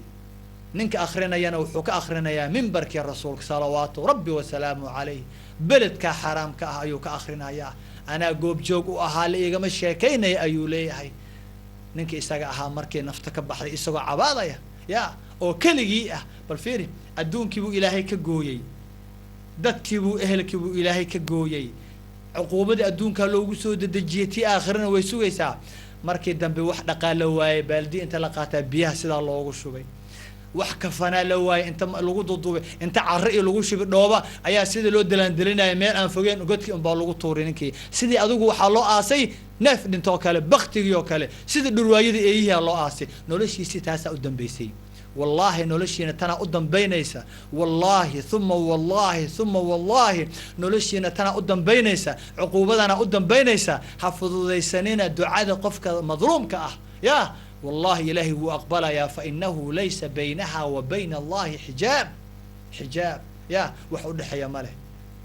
Ninka akrinayana wuxuu ka akrinayaa mimbarkii rasuulka, salawaatu rabbi wasalaamu calayh. Beledkaa xaaraamka ah ayuu ka akrinayaa. "Anaa goobjoog u ahaa, la igama sheekaynaya," ayuu leeyahay. Ninkii isaga ahaa markii nafta ka baxday, isagoo cabaadaya, ya, oo keligii ah. Bal fiiri, adduunkii buu Ilaahay ka gooyey, dadkii buu, ehelkii buu Ilaahay ka gooyey. Cuquubadii adduunkaa loogu soo dedejiyey, tii aakhirana way sugaysaa. Markii dambe wax dhaqaa la waayey. Baaldi inta la qaataa biyaha sidaa loogu shubay. Wax kafanaa la waayey. Inta lagu duduubay, inta carro iyo lagu shubay dhooba, ayaa sida loo dalaandelinaya meel aan fogeen godkii unbaa lagu tuuray. Ninkii sidii adigu waxaa loo aasay neef dhintoo kale, baktigii oo kale, sida dhurwaayadii eeyihiia loo aasay. Noloshiisii taasaa u dambeysay. Wallaahi, noloshiina tanaa u dambaynaysa. Wallaahi uma wallaahi uma wallaahi, noloshiina tanaa u dambaynaysa, cuquubadana u dambaynaysa. Ha fududaysanina ducada qofka madluumka ah. Ya wallahi, Ilaahay wuu aqbalayaa. Fa inahu laysa baynaha wa bayna Allahi xijaab. Xijaab, ya, wax udhexeeya ma leh.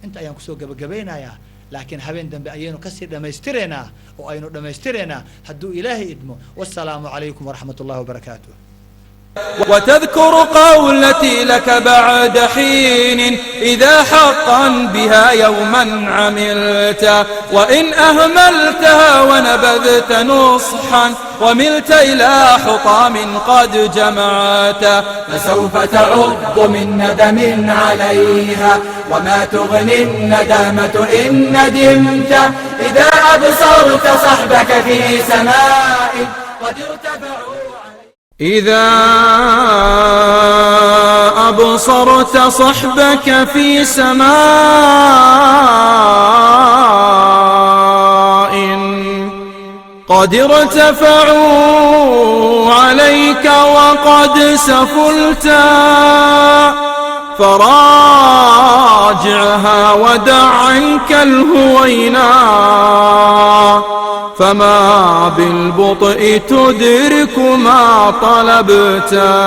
Inta ayaan kusoo gabagabaynayaa, laakiin habeen dambe ayaynu kasii dhamaystiraynaa oo aynu dhamaystiraynaa hadduu Ilaahay idmo. Wasalaamu calaykum waraxmat ullahi wabarakaatuh. وتذكر قولتي لك بعد حين إذا حقا بها يوما عملت، وإن أهملتها ونبذت نصحا وملت إلى حطام قد جمعت، فسوف تعض من ندم عليها، وما تغني الندامة إن ندمت إذا أبصرت صحبك في سماء قد ارتفعوا. إذا أبصرت صحبك في سماء قد ارتفعوا عليك وقد سفلتا، فراجعها ودع عنك الهوينا، فما بالبطء تدرك ما طلبتا.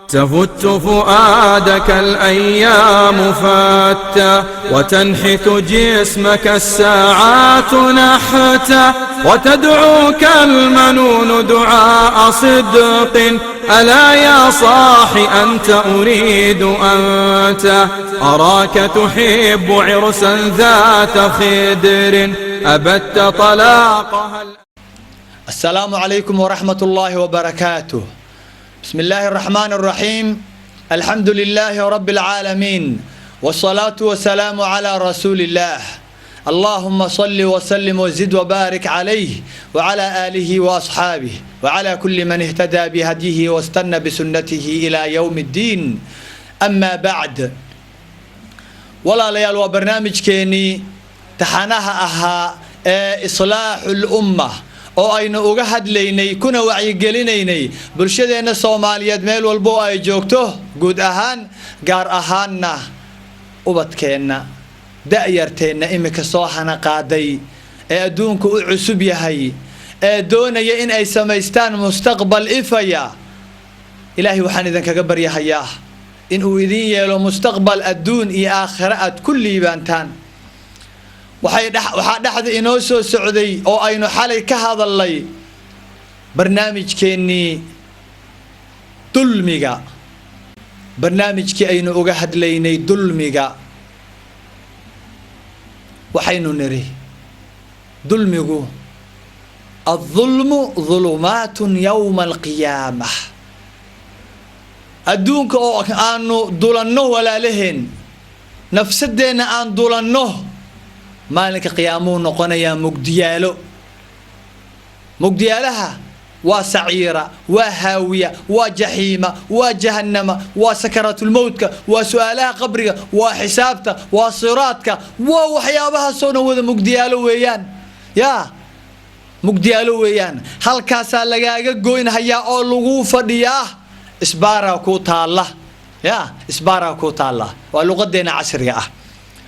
تفت فؤادك الأيام فتا، وتنحت جسمك الساعات نحتا، وتدعوك المنون دعاء صدق: ألا يا صاح، أنت أريد أنت. أراك تحب عرسا ذات خدر أبت طلاقها. السلام عليكم ورحمة الله وبركاته. بسم الله الرحمن الرحيم. الحمد لله رب العالمين، والصلاة والسلام على رسول الله. اللهم صل وسلم وزد وبارك عليه وعلى آله وأصحابه وعلى كل من اهتدى بهديه واستنى بسنته إلى يوم الدين. أما بعد. Walaalayaal, waa barnaamijkeennii taxanaha ahaa ee islaaxul umma oo aynu uga hadlaynay kuna wacyigelinaynay bulshadeenna Soomaaliyeed meel walbo oo ay joogto, guud ahaan, gaar ahaanna ubadkeenna, da'yarteenna imika soo hana qaaday ee adduunku u cusub yahay ee doonaya in ay samaystaan mustaqbal ifaya. Ilaahay waxaan idinkaga baryahayaa in uu idin yeelo mustaqbal adduun iyo aakhiro aad ku liibaantaan. Waxaa dhexda inoo soo socday oo aynu xalay ka hadalnay barnaamijkeennii dulmiga, barnaamijkii aynu uga hadlaynay dulmiga. Waxaynu nidhi dulmigu الظلم ظلمات يوم القيامة. Adduunka oo aanu dulanno walaalaheen, nafsadeenna aan dulanno, maalinka qiyaamuu noqonayaa mugdiyaalo. Mugdiyaalaha waa saciira, waa haawiya, waa jaxiima, waa jahannama, waa sakaraatulmowtka, waa su-aalaha qabriga, waa xisaabta, waa siraadka, waa waxyaabahaasoo dhan wada mugdiyaalo weeyaan. Yaa mugdiyaalo weeyaan, halkaasaa lagaaga goynhayaa oo laguu fadhiyaa, isbaaraa kuu taalla, ya isbaaraa kuu taalla, waa luqadeena casriga ah.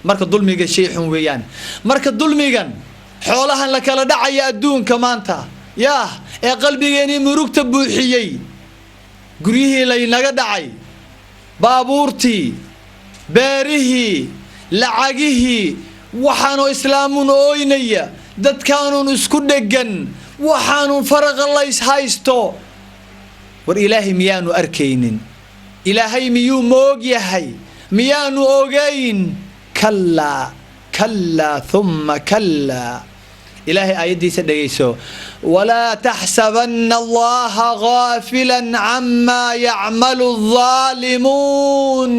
Marka dulmiga shay xun weeyaan. Marka dulmigan xoolahan la kala dhacaya adduunka maanta, yaa ee qalbigeenii murugta buuxiyey, guryihii laynaga dhacay, baabuurtii, beerihii, lacagihii, waxaanu islaamun ooynaya, dadkaanun isku dhegan, waxaanun faraqa lays haysto. War Ilaahay miyaanu arkaynin? Ilaahay miyuu moog yahay? Miyaanu ogayn? كلا كلا ثم كلا. Ilaahay aayaddiisa dhegayso: ولا تحسبن الله غافلا عما يعمل الظالمون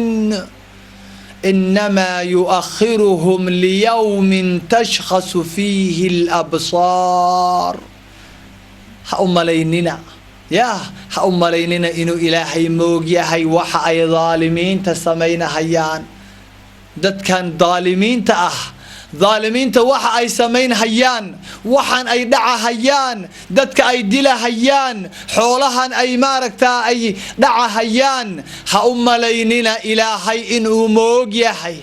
إنما يؤخرهم ليوم تشخص فيه الأبصار. Ha u malaynina, yaa ha u malaynina inuu Ilaahay moog yahay waxa ay daalimiinta samaynahayaan. Dadkan daalimiinta ah, daalimiinta waxa ay samaynhayaan, waxaan ay dhacahayaan, dadka ay dilahayaan, xoolahan ay maaragtaa ay dhacahayaan, ha u malaynina Ilaahay inuu moog yahay.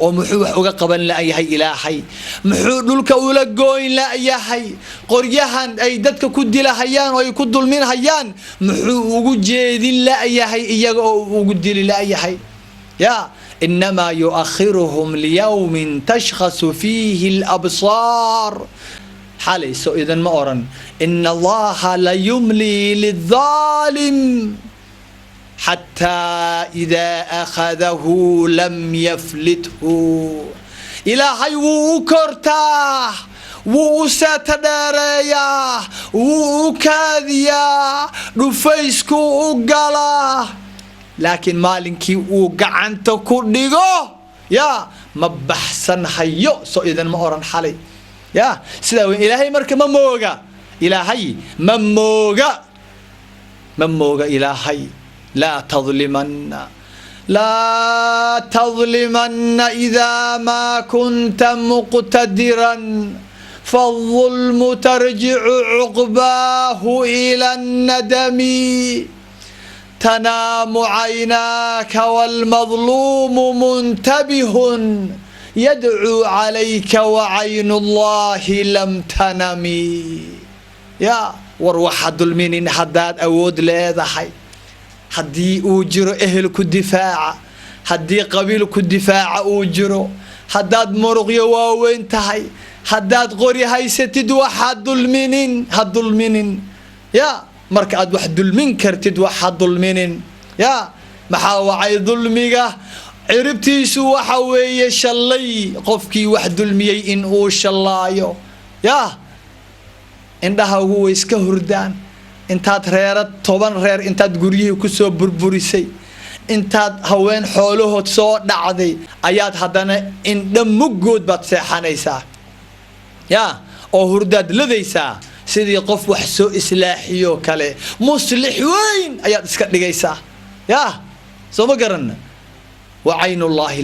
Oo muxuu wax uga qaban la'yahay Ilaahay? Muxuu dhulka ula gooyn la'yahay? Qoryahan ay dadka ku dilahayaan oo ay ku dulminhayaan muxuu ugu jeedin la'yahay iyaga oo ugu dili la'yahay? Ya إنما يؤخرهم ليوم تشخص فيه الأبصار. Xalayso idin ma oran: إن الله ليملي للظالم حتى إذا أخذه لم يفلته. Ilaahay wuu u kortaa, wuu u seeta dheereeyaa, wuu u kaadiyaa, dhufayskuu u galaa, laakiin maalinkii uu gacanta ku dhigo, yaa ma baxsan hayo. So idin ma oran xalay? Ya sidaa weyn. Ilaahay marka ma mooga, Ilaahay ma mooga, ma mooga Ilaahay. لا تظلمن، لا تظلمن إذا ما كنت مقتدرا، فالظلم ترجع عقباه إلى الندم. تنام عيناك والمظلوم منتبه يدعو عليك وعين الله لم تنم. Yaa war waxa dulminin haddaad awood leedahay, haddii uu jiro ehel ku difaaca, haddii qabiil ku difaaca uu jiro, haddaad muruqyo waaweyn tahay, haddaad qori haysatid, waxaad dulminin, ha dulminin. Ya marka aad wax dulmin kartid, wax ha dulminin. Ya maxaa wacay? Dulmiga ciribtiisu waxa weeye shallay, qofkii wax dulmiyey in uu shallaayo. Ya indhahaagu way iska hurdaan intaad reera, 10 reer intaad guryihii kusoo burburisay, intaad haween xoolahood soo dhacday, ayaad haddana indha muggood baad seexanaysaa, ya oo hurdaad ladaysaa sidii qof wax soo islaaxiyoo kale, muslix weyn ayaad iska dhigaysaa. Ya soo ma garan? وعين الله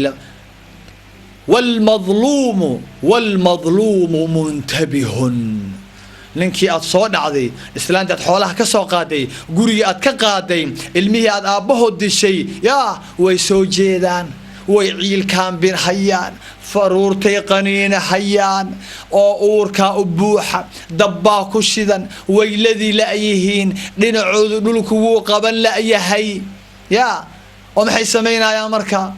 Waalmadluumu, waalmadluumu muntabihun. Ninkii aad soo dhacday, islaantii aad xoolaha ka soo qaaday, gurigii aad ka qaaday, ilmihii aad aabbahood dishay, yaa way soo jeedaan, way ciilkaambinhayaan, faruurtay qaniinahayaan oo uurkaa u buuxa, dabbaa ku shidan, wayladii la'yihiin, dhinacoodu dhulku wuu qaban la'yahay. Yaa oo maxay samaynayaan marka?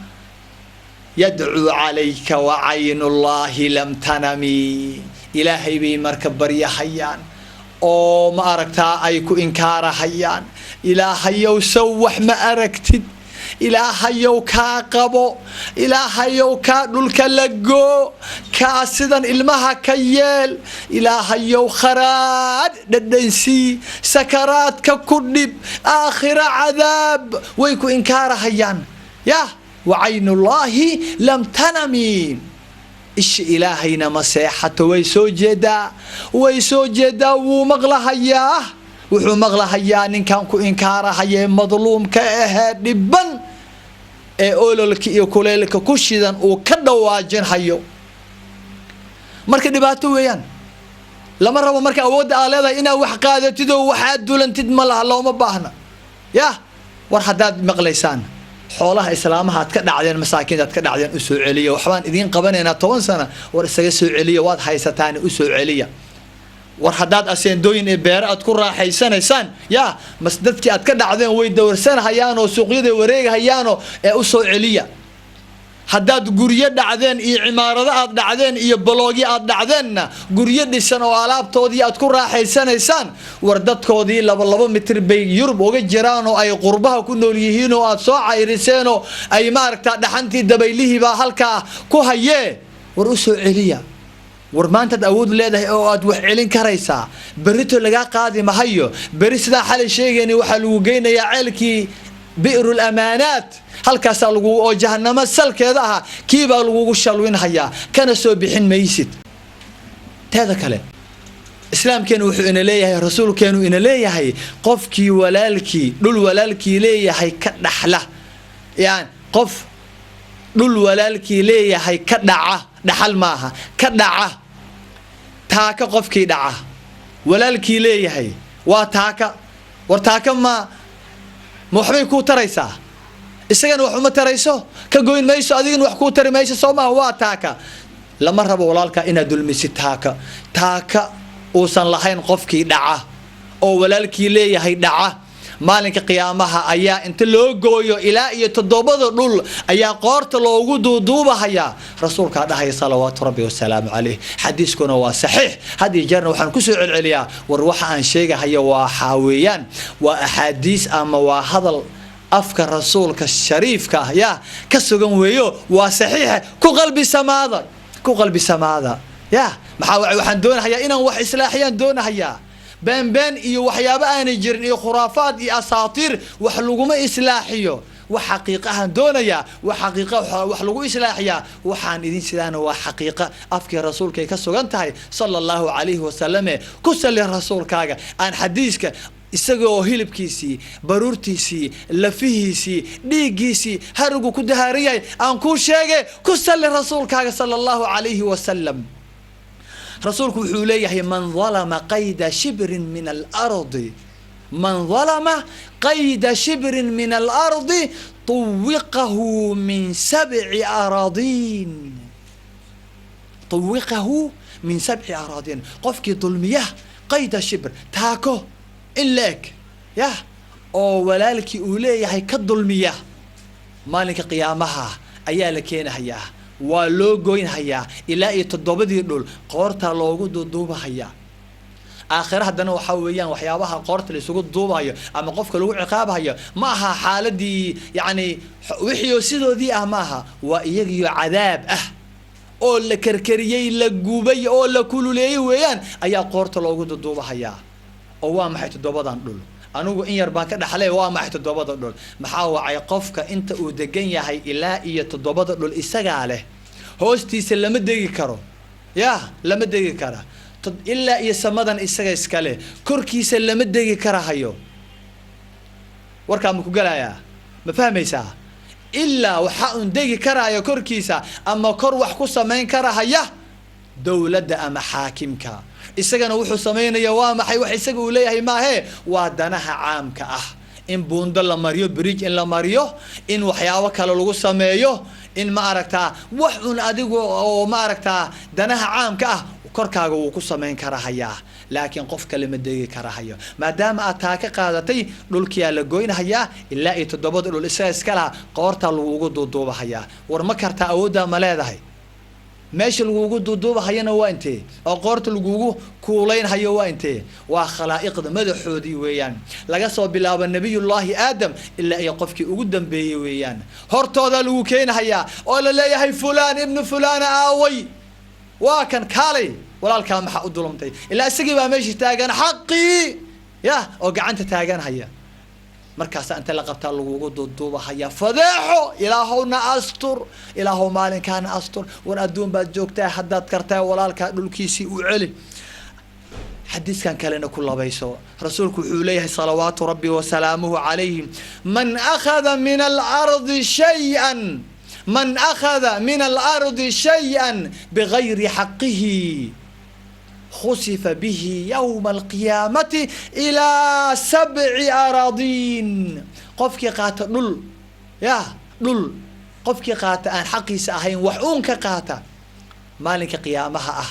Yadcuu calayka wa caynullaahi lam tanami. Ilaahay bay marka baryahayaan oo ma aragtaa ay ku inkaarahayaan: "Ilaahayow, sow wax ma aragtid? Ilaahayow, kaa qabo. Ilaahayow, kaa dhulka la goo, kaa sidan ilmaha ka yeel. Ilaahayow, kharaadh dhadhansii, sakaraadka ku dhib, aakhira cadaab." Way ku inkaarahayaan. Yah, wacaynullaahi lam tanami. Isha Ilaahayna ma seexato, way soo jeedaa, way soo jeedaa. Wuu maqlahayaa, wuxuu maqlahayaa ninkan ku inkaarahayee madluumka ahee dhiban ee ololka iyo kuleylka ku shidan uu ka dhawaajinhayo. Marka dhibaato weeyaan, lama rabo. Marka awoodda aa leedahay inaad wax qaadatid oo waxaad dulantid ma laha, looma baahna. Yah, war haddaad maqlaysaan, xoolaha islaamaha aad ka dhacdeen, masaakiinta aad ka dhacdeen, usoo celiya. Waxbaan idiin qabanaynaa 10 sano. War isaga soo celiya, waad haysataan, usoo celiya. War haddaad aseendooyin iyo beere aad ku raaxaysanaysaan, yaa mas dadkii aad ka dhacdeen way dowrsanhayaanoo suuqyaday wareegahayaanoo ee usoo celiya. Haddaad guryo dhacdeen iyo cimaarado aad dhacdeen iyo baloogyo aad dhacdeenna, guryo dhisan oo alaabtoodii aad ku raaxaysanaysaan, war dadkoodii laba laba mitir bay Yurub uga jiraan oo ay qurbaha ku nool yihiin oo aad soo cayriseenoo ay maaragtaa dhaxantii dabaylihiibaa halkaa ku hayee, war usoo celiya. War maantaad awood leedahay oo aad wax celin karaysaa, berrito lagaa qaadi mahayo. Beri sidaa xalay sheegayna waxaa lagu geynayaa ceelkii bi'rul amaanaat, halkaasaa lagu oo jahanamo salkeeda ahaa, kiibaa lagugu shalwinhayaa, kana soo bixin maysid. Teeda kale, islaamkeenu wuxuu ina leeyahay, rasuulkeenu ina leeyahay, qofkii walaalkii dhul walaalkii leeyahay ka dhaxla, yani qof dhul walaalkii leeyahay ka dhaca, dhaxal maaha, ka dhaca, taaka qofkii dhaca walaalkii leeyahay waa taaka. War taaka ma waxbay kuu taraysaa? Isagana wax uma tarayso, ka goyn mayso, adigana wax kuu tari mayso, soo maaha? Waa taaka. Lama rabo walaalka inaad dulmisid. Taaka, taaka uusan lahayn qofkii dhaca oo walaalkii leeyahay dhaca, maalinka qiyaamaha ayaa inta loo gooyo ilaa iyo toddobada dhul ayaa qoorta loogu duuduubahayaa, rasuulkaa dhahaya, salawaatu rabbi wasalaamu calayh. Xadiiskuna waa saxiix. Had iyo jeerna waxaan kusoo celceliyaa, war waxa aan sheegahayo waxaa weeyaan waa axaadiis ama waa hadal afka rasuulka shariifka ah yaa ka sugan weeyo, waa saxiixa. Ku qalbi samaada, ku qalbi samaada. Ya maxaa? Waxaan doonahayaa inaan wax islaaxiyaan doonahayaa. Beenbeen iyo waxyaabo aanay jirin iyo khuraafaad iyo asaatiir wax laguma islaaxiyo. Wax xaqiiqahaan doonayaa, wax xaqiiqa wax lagu islaaxiyaa. Waxaan idin sidaana waa xaqiiqa afkii rasuulkay ka sugan tahay, sala Allahu calayhi wasalame. Ku salli rasuulkaaga. Aan xadiiska isagoo hilibkiisii, baruurtiisii, lafihiisii, dhiiggiisii harigu ku dahaaran yahay aan kuu sheege, ku salli rasuulkaaga, sala Allahu calayhi wasalam. Rasuulku wuxuu leeyahay: "Man dalama qayda shibrin min alardi, man dalama qayda shibrin min alardi, tuwiqahu min sabci araadiin, tuwiqahu min sabci araadiin." Qofkii dulmiya qayda shibr, taako in la eg, yah, oo walaalkii uu leeyahay ka dulmiya, maalinka qiyaamaha ayaa la keenahayaa, waa loo goynhayaa ilaa iyo toddobadii dhul, qoortaa loogu duuduubahayaa. Aakhire haddana waxaa weeyaan waxyaabaha qoorta la isugu duubahayo ama qofka lagu ciqaabahayo ma aha xaaladii, yacni wixii oo sidoodii ah ma aha, waa iyagiyo cadaab ah oo la karkariyey, la gubay oo la kululeeyey weeyaan ayaa qoorta loogu duduubahayaa. Oo waa maxay toddobadan dhul? Anigu in yar baan ka dhaxlay. Waa maxay toddobada dhul? Maxaa wacay? Qofka inta uu degan yahay ilaa iyo toddobada dhul isagaa leh, hoostiisa lama degi karo, ya lama degi kara. Ilaa iyo samadan isaga iskale, korkiisa lama degi karahayo. Warkaa ma ku gelayaa? Ma fahmaysaa? Ilaa waxaa un degi karaya korkiisa ama kor wax ku samayn karahaya dowladda ama xaakimka. Isagana wuxuu samaynaya waa maxay? Wax isaga uu leeyahay maahe, waa danaha caamka ah. In buundo la mariyo, bridge in la mariyo, in waxyaabo kale lagu sameeyo, in ma aragtaa wax un adigu oo ma aragtaa danaha caamka ah korkaaga wuu ku samayn karahayaa, laakiin qof kale ma degi karahayo. Maadaama aad taa ka qaadatay, dhulkiyaa la goynhayaa ilaa iyo toddobada dhul isaga iska laha, qoortaa lagugu duuduubahayaa. War ma kartaa? Awooddaa ma leedahay? Meesha lagugu duuduubahayana waa intee? Oo qoorta lagugu kuulaynhayo waa intee? Waa khalaa'iqda madaxoodii weeyaan, laga soo bilaabo Nabiyullaahi Aadam ilaa iyo qofkii ugu dambeeyey weeyaan. Hortoodaa lagu keenhayaa oo la leeyahay: "Fulaan ibnu fulaana aaway? Waa kan, kaalay, walaalkaa maxaa u dulumtay?" Ilaa isagii baa meesha taagan xaqii ya oo gacanta taaganhaya. Markaasa inta la qabtaa lagugu duuduubahaya. Fadeexo! Ilaahowna astur, Ilaahow maalinkaana astur. War adduun baad joogtaa, haddaad kartaa walaalkaa dhulkiisii u celi. Xadiiskan kalena ku labayso. Rasuulku wuxuu leeyahay, salawaatu rabbi wasalaamuhu calayhi: "Man akhada min alardi shayئan, man akhada min alardi shayئan bigayri xaqihi, khusifa bihi yowma alqiyaamati ilaa sabci araadiin." Qofkii qaata dhul, ya dhul qofkii qaata aan xaqiisa ahayn, wax uun ka qaata, maalinka qiyaamaha ah,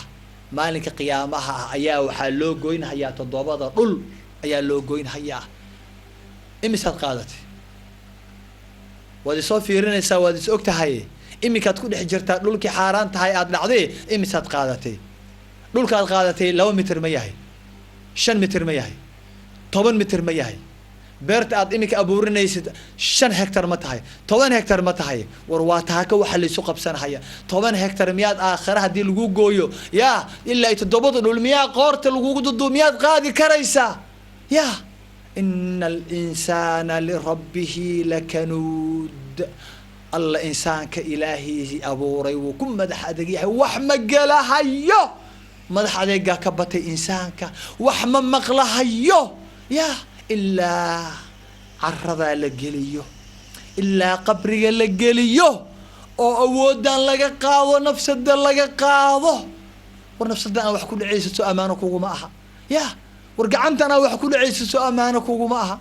maalinka qiyaamaha ah ayaa waxaa loo goynhayaa toddobada dhul ayaa loo goynhayaa. Imisaad qaadatay? Waad isoo fiirinaysaa, waad is og tahay. Iminkaad ku dhex jirtaa dhulkii xaaraan tahay aada dhacday. Imisaad qaadatay? Dhulkaad qaadatay 2 mitir ma yahay? 5 mitir ma yahay? 10 mitir ma yahay? Beerta aad iminka abuurinaysid 5 hectar ma tahay? 10 hectar ma tahay? War waa taaka waxa laysu qabsanhaya. 10 hectar miyaad aakhare haddii lagu gooyo, yaa ilaa iyo toddobada dhul miyaa qoorta lagugu dudu, miyaad qaadi karaysaa? Ya ina alinsaana lirabbihi lakanuud. Alla insaanka ilaahiisii abuuray wuu ku madax adeeg yahay. Wax ma gelahayo, madax adeegaa ka batay insaanka. Wax ma maqlahayo, ya ilaa caradaa la geliyo, ilaa qabriga la geliyo oo awooddan laga qaado, nafsada laga qaado. War nafsadan aan wax ku dhacaysato amaano kuguma aha. Ya war gacantan aa wax ku dhacaysato amaano kuguma aha.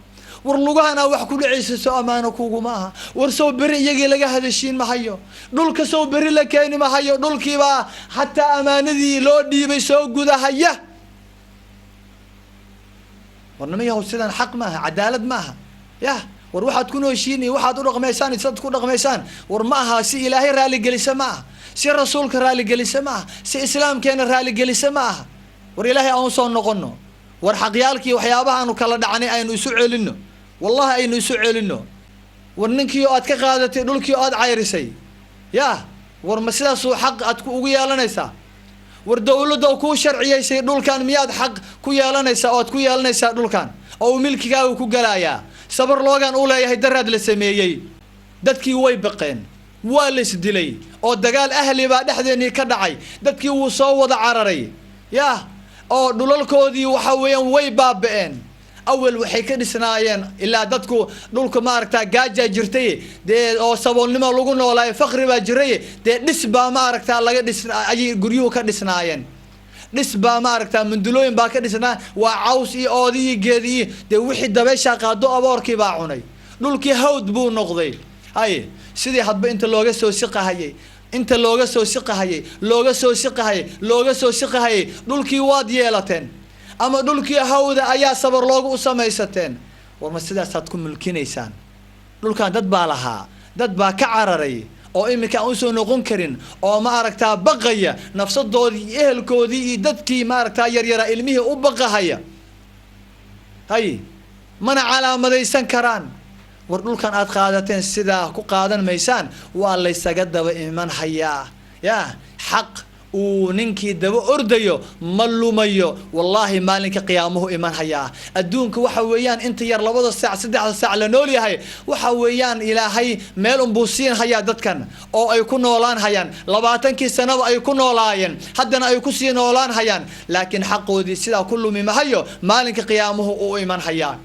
War lugahan aa wax ku dhacaysato amaano kuguma aha. War sow beri iyagii laga hadashiin mahayo? Dhulka sow beri la keeni mahayo? Dhulkiibaa xataa amaanadii loo dhiibay soo gudahaya. War nima yahow, sidan xaq maaha, cadaalad maaha. Ya war waxaad ku nooshiin iyo waxaad u dhaqmaysaan, isaad ku dhaqmaysaan, war ma aha si Ilaahay raaligelisa, ma aha si Rasuulka raaligelisa, ma aha si Islaamkeena raaligelisa, ma aha. War Ilaahay aan usoo noqono. War xaqyaalkii waxyaabaha aanu kala dhacnay aynu isu celino, wallahi aynu isu celino. War ninkii oo aad ka qaadatay dhulkii oo aad cayrisay, ya war ma sidaasuu xaq aad ku ugu yeelanaysaa? War dawladda oo kuu sharciyaysay dhulkan miyaad xaq ku yeelanaysaa oo aad ku yeelanaysaa dhulkan oo uu milkigaaga ku galayaa? Sabar loogan u leeyahay daraad la sameeyey. Dadkii way baqeen, waa la isdilay oo dagaal ahli baa dhexdeennii ka dhacay. Dadkii wuu soo wada cararay, yah, oo dhulalkoodii waxa weeyaan way baaba'een. Awel waxay ka dhisnaayeen, ilaa dadku dhulka ma aragtaa gaajaa jirtay dee, oo saboolnimo lagu noolaayo, faqri baa jiray dee. Dhis baa ma aragtaa laga dhis ayay guryuhu ka dhisnaayeen. Dhis baa ma aragtaa mundulooyin baa ka dhisnaa, waa caws iyo oodi iyo geedi iyo dee wixii dabeyshaa qaado, aboorkii baa cunay. Dhulkii hawd buu noqday. Hay sidii hadba inta looga soo siqahayay, inta looga soo siqahayay, looga soo siqahayay, looga soo siqahayay, dhulkii waad yeelateen ama dhulkii hawda ayaa sabar looga u samaysateen. War ma sidaasaad ku mulkinaysaan dhulkan? Dad baa lahaa, dad baa ka cararay oo iminka aan usoo noqon karin oo ma aragtaa baqaya nafsadoodii iyo ehelkoodii iyo dadkii ma aragtaa yaryaraa, ilmihii u baqahaya. Hay mana calaamadaysan karaan. War dhulkan aad qaadateen sidaa ku qaadan maysaan, waa laysaga daba iman hayaa. Ya xaq uu ninkii daba ordayo ma lumayo, wallaahi maalinka qiyaamuhu iman hayaa. Adduunka waxa weeyaan inta yar, 2da saac, 3da saac la nool yahay, waxa weeyaan Ilaahay meel unbuu siin hayaa dadkan oo ay ku noolaan hayaan. 20kii sanaba ay ku noolaayeen, haddana ay kusii noolaan hayaan, laakiin xaqoodii sidaa ku lumi mahayo. Maalinka qiyaamuhu uu iman hayaa,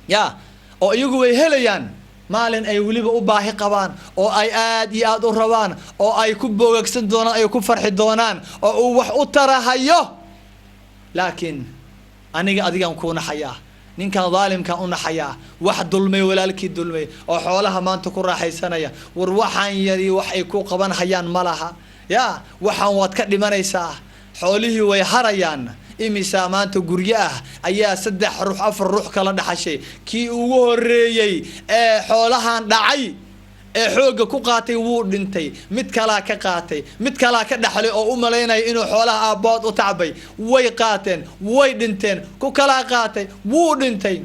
ya oo iyagu way helayaan. Maalin ay weliba u baahi qabaan oo ay aad iyo aad u rabaan oo ay ku boogagsan doonaan, ay ku farxi doonaan oo uu wax u tarahayo. Laakiin aniga adigaan kuu naxayaa, ninkan daalimkaan u naxayaa, wax dulmay, walaalkii dulmay oo xoolaha maanta ku raaxaysanaya. War waxaan yari wax ay ku qaban hayaan ma laha. Ya, waxaan waad ka dhimanaysaa, xoolihii way harayaan. Imisaa maanta guryo ah ayaa 3 ruux 4 ruux kala dhaxashay? Kii ugu horeeyey ee xoolahan dhacay ee xoogga ku qaatay wuu dhintay, mid kalaa ka qaatay, mid kalaa ka dhaxlay oo u malaynaya inuu xoolaha aabbood u tacbay. Way qaateen, way dhinteen, ku kalaa qaatay, wuu dhintay.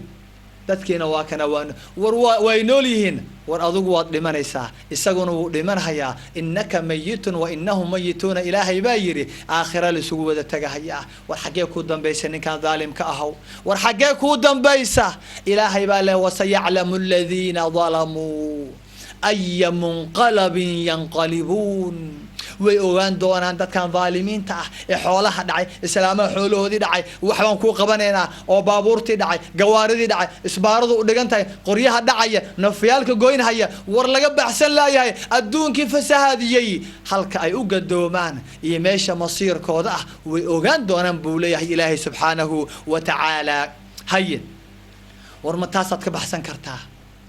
Dadkiina waa kana waan war way nool yihiin. War adigu waad dhimanaysaa, isaguna wuu dhimanhayaa. Innaka mayitun wa innahum mayituuna, Ilaahay baa yidhi. Aakhira laisugu wada tagahayaa. War xaggee kuu dambaysa, ninkan daalimka ahaw? War xaggee kuu dambaysa? Ilaahay baa leh: wasayaclamu aladiina dalamuu aya munqalabin yanqalibuun. Way ogaan doonaan dadkan dhaalimiinta ah ee xoolaha dhacay, islaamaha xoolahoodii dhacay. Waxbaan kuu qabanaynaa oo baabuurtii dhacay, gawaaridii dhacay, isbaaradu u dhigan tahay, qoryaha dhacaya, nafyaalka goynhaya, war laga baxsan laayahay, adduunkii fasahaadiyey, halka ay u gadoomaan iyo meesha masiirkooda ah way ogaan doonaan, buu leeyahay Ilaahay subxaanahu wa tacaala. Haye, war ma taasaad ka baxsan kartaa?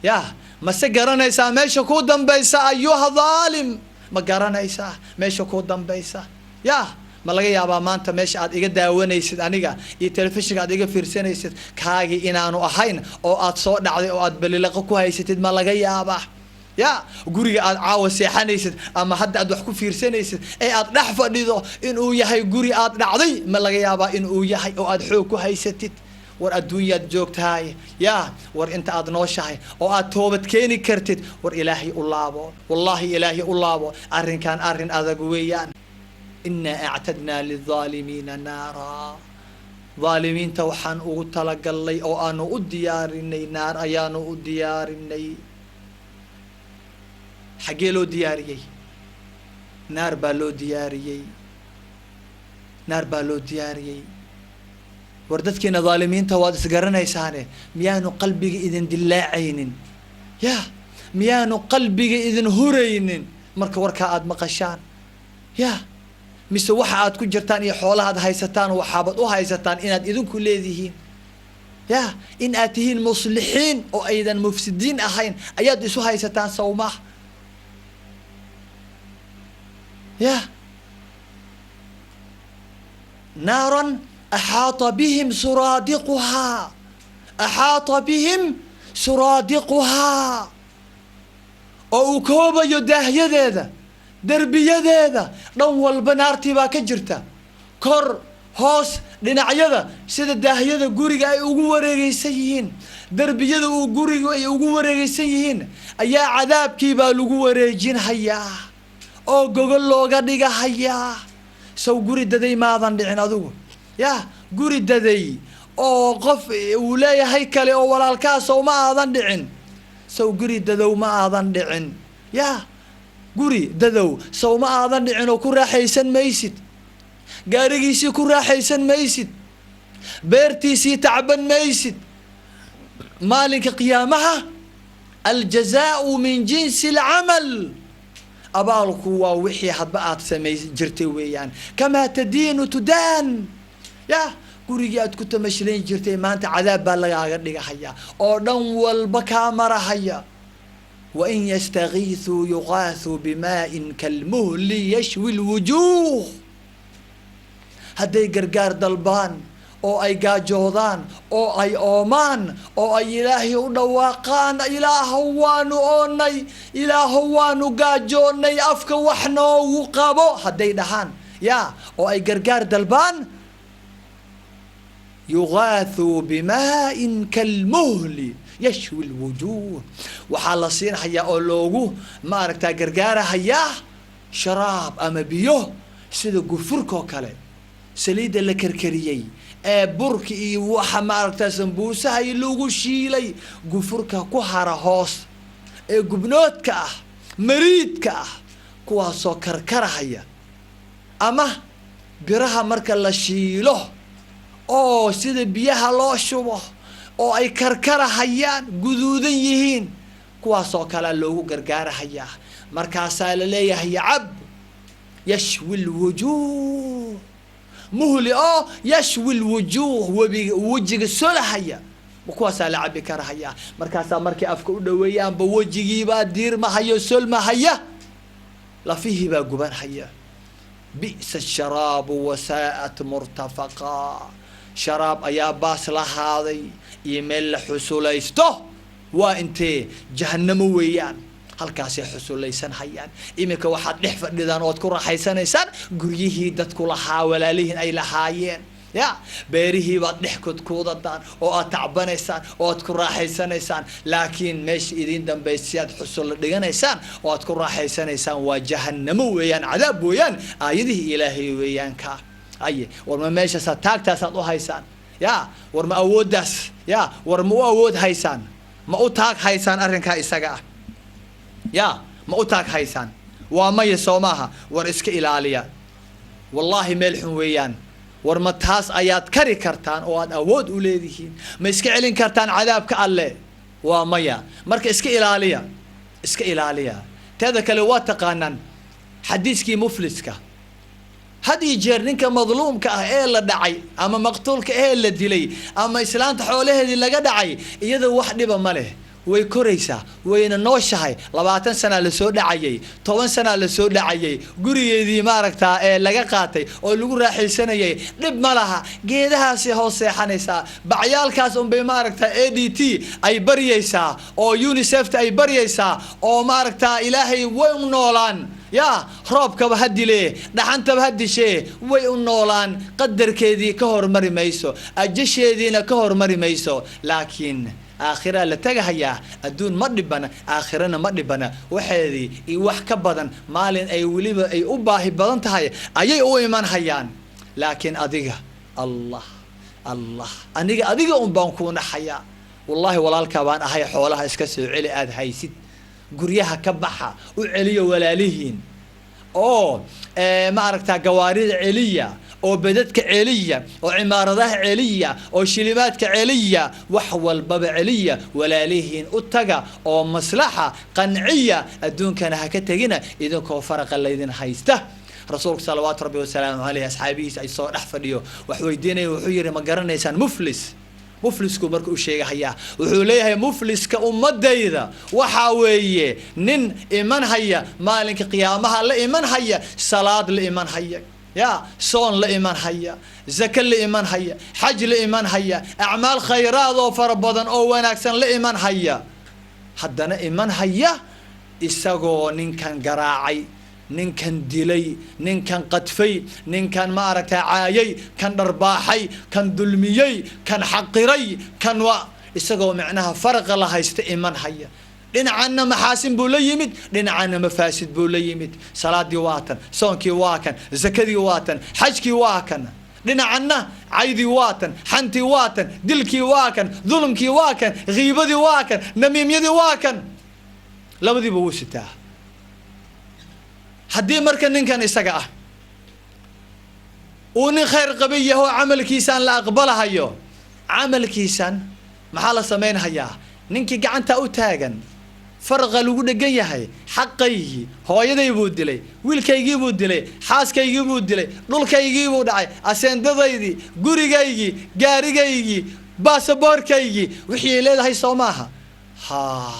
Ya, mase garanaysaa meesha kuu dambaysa, ayuha dhaalim? Ma garanaysaa meesha kuu dambaysa? Ya, ma laga yaabaa maanta meesha aad iga daawanaysid aniga iyo telefishinka aad iga fiirsanaysid kaagii inaanu ahayn oo aad soo dhacday oo aad balilaqo ku haysatid? Ma laga yaabaa? Ya, guriga aad caawa seexanaysid ama hadda aad wax ku fiirsanaysid ee aad dhex fadhido inuu yahay guri aad dhacday, ma laga yaabaa inuu yahay oo aad xoog ku haysatid? War adduunyaad joogtahay. Ya, war inta aad nooshahay oo aad toobad keeni kartid, war Ilaahay u laabo, wallaahi Ilaahay u laabo. Arrinkan arrin adag weeyaan. Innaa actadnaa lildaalimiina naara. Dhaalimiinta waxaan ugu talagalnay oo aanu u diyaarinay naar ayaanu u diyaarinay. Xaggee loo diyaariyey? Naar baa loo diyaariyey, naar baa loo diyaariyey. War dadkiina dhaalimiinta waad isgaranaysaane, miyaanu qalbiga idin dillaacaynin? Ya, miyaanu qalbiga idin huraynin marka warkaa aada maqashaan? Ya, mise waxa aad ku jirtaan iyo xoolaha aad haysataan waxaabaad u haysataan inaad idinku leedihiin? Ya, in aad tihiin muslixiin oo aydan mufsidiin ahayn ayaad isu haysataan, sawmah? Ya, naaran axaata bihim suraadiquhaa, axaata bihim suraadiquhaa, oo uu koobayo daahyadeeda, derbiyadeeda. Dhan walba naartii baa ka jirta, kor, hoos, dhinacyada, sida daahyada guriga ay ugu wareegeysan yihiin, derbiyada uu guriga ay ugu wareegeysan yihiin, ayaa cadaabkii baa lagu wareejinhayaa oo gogol looga dhigahayaa. Sow guri daday maadan dhicin adigu? Ya, guri daday oo qof uu leeyahay kale oo walaalkaa sow ma aadan dhicin? Sow guri dadow ma aadan dhicin? Ya, guri dadow sow ma aadan dhicin oo ku raaxaysan maysid? Gaarigiisii ku raaxaysan maysid, beertiisii tacban maysid. Maalinka qiyaamaha aljazaau min jinsi alcamal, abaalku waa wixii hadba aad samay jirtay weeyaan. Kamaa tadiinu tudaan. Ya, gurigii aad ku tamashlayn jirtay maanta cadaab baa lagaaga dhigahaya oo dhan walba kaa marahaya. Wain yastagiithuu yuqaathuu bimaa'in kalmuhli yashwi lwujuuh. Hadday gargaar dalbaan oo ay gaajoodaan oo ay oomaan oo ay Ilaahay u dhawaaqaan: "Ilaahow, waanu oonay, Ilaahow, waanu gaajoonay, afka wax noogu qabo," hadday dhahaan, ya, oo ay gargaar dalbaan, yuqaathuu bimaa'in kalmuhli yashwi lwujuuh, waxaa la siinhayaa oo loogu maaragtaa gargaarahayaa sharaab ama biyo sida gufurka oo kale, saliidda la karkariyey ee burka iyo waxa maaragtaa sambuusaha iyo lagu shiilay, gufurka ku hara hoos ee gubnoodka ah, mariidka ah, kuwaasoo karkarahaya, ama biraha marka la shiilo oo sida biyaha loo shubo oo ay karkarahayaan, guduudan yihiin. Kuwaasoo kalea loogu gargaarahayaa. Markaasaa la leeyahay cab, yashwi lwujuuh, muhli oo yashwi lwujuuh, webiga wejiga solahaya, kuwaasaa la cabi karahayaa. Markaasaa markay afka u dhaweeyaanba wejigiibaa diirmahaya, solmahaya, lafihiibaa gubanhaya. Bi'sa asharaabu wasaa'at murtafaqaa. Sharaab ayaa baas lahaaday iyo meel la xusulaysto. Waa intee? Jahanamo weeyaan. Halkaasay xusulaysan hayaan. Iminka waxaad dhex fadhidaan ood ku raaxaysanaysaan guryihii dadku lahaa, walaalihiin ay lahaayeen. Ya beerihii baad dhex kudkuudadaan oo aad tacbanaysaan oo aad ku raaxaysanaysaan, laakiin meesha idiin dambaysa aad xusulla dhiganaysaan oo aad ku raaxaysanaysaan waa jahanamo weeyaan, cadaab weeyaan, aayadihii Ilaahay weeyaan. Ka aye, war ma meeshaasaad taagtaasaad u haysaan? Ya war ma awooddaas? Ya war ma u awood haysaan? Ma u taag haysaan arrinkaa isaga ah? Ya ma u taag haysaan? Waa maya, soo maaha? War iska ilaaliya, wallaahi meel xun weeyaan. War ma taas ayaad kari kartaan oo aad awood u leedihiin? Ma iska celin kartaan cadaabka Alle? Waa maya. Marka iska ilaaliya, iska ilaaliya. Teeda kale, waa taqaanaan xadiiskii mufliska. Had iyo jeer ninka madluumka ah ee la dhacay ama maqtuulka ee la dilay ama islaanta xoolaheedii laga dhacay, iyada wax dhiba ma leh, way koraysaa, wayna nooshahay. 20 sanaa lasoo dhacayay, 10 sanaa lasoo dhacayay, gurigeedii maaragtaa ee laga qaatay oo lagu raaxaysanayay, dhib ma laha. Geedahaasi hoos seexanaysaa, bacyaalkaas unbay maaragtaa ADT ay baryaysaa oo UNICEFta ay baryaysaa oo maaragtaa Ilaahay way u noolaan. Ya roobkaba ha dilee, dhaxantaba ha dishee, way u noolaan. Qadarkeedii ka hormari mayso, ajasheediina ka hormari mayso, laakiin aakhiraa la tagahayaa. Adduun ma dhibana, aakhirana ma dhibana. Waxeedii iyo wax ka badan maalin ay weliba ay u baahi badan tahay ayay u iman hayaan. Laakiin adiga, Allah, Allah, aniga adiga un baan kuu naxayaa, wallahi walaalkaa baan ahay. Xoolaha iska soo celi aada haysid, guryaha ka baxa, u celiya walaalihiin oo ma aragtaa gawaarida celiya oo bedadka celiya oo cimaaradaha celiya oo shilimaadka celiya, wax walbaba celiya. Walaalihiin u taga oo maslaxa qanciya. Adduunkana ha ka tegina idinkoo faraqa laydin haysta. Rasuulku salawaatu rabbi wasalaamu caleyh asxaabihiisa ay soo dhex fadhiyo wax weydiinaya, wuxuu yihi: "Ma garanaysaan muflis?" Muflisku marka u sheegahayaa, wuxuu leeyahay: "Mufliska ummadayda waxaa weeye nin iman haya maalinka qiyaamaha, la iman haya salaad, la iman haya ya soon, la iman haya zake, la iman haya xaj, la iman haya acmaal khayraad oo fara badan oo wanaagsan la iman haya, haddana iman haya isagoo ninkan garaacay, ninkan dilay, ninkan qadfay, ninkan ma aragtaa caayay, kan dharbaaxay, kan dulmiyey, kan xaqiray, kan wa isagoo micnaha faraqa la haysta iman haya. Dhinacanna maxaasin buu la yimid, dhinacanna mafaasid buu la yimid. Salaadii waa tan, soonkii waa kan, zakadii waa tan, xajkii waa kan. Dhinacanna caydii waa tan, xantii waa tan, dilkii waa kan, dulumkii waa kan, khiibadii waa kan, namiimyadii waa kan. Labadiiba wuu sitaa." Haddii marka ninkan isaga ah uu nin khayr qabi yaho, camalkiisaan la aqbalahayo. Camalkiisan maxaa la samaynhayaa? Ninkii gacanta u taagan, farqa lagu dhegan yahay, xaqaygii, hooyaday buu dilay, wiilkaygii buu dilay, xaaskaygii buu dilay, dhulkaygii buu dhacay, aseendadaydii, gurigaygii, gaarigaygii, baasaboorkaygii, wixii ay leedahay, soo maaha? Ha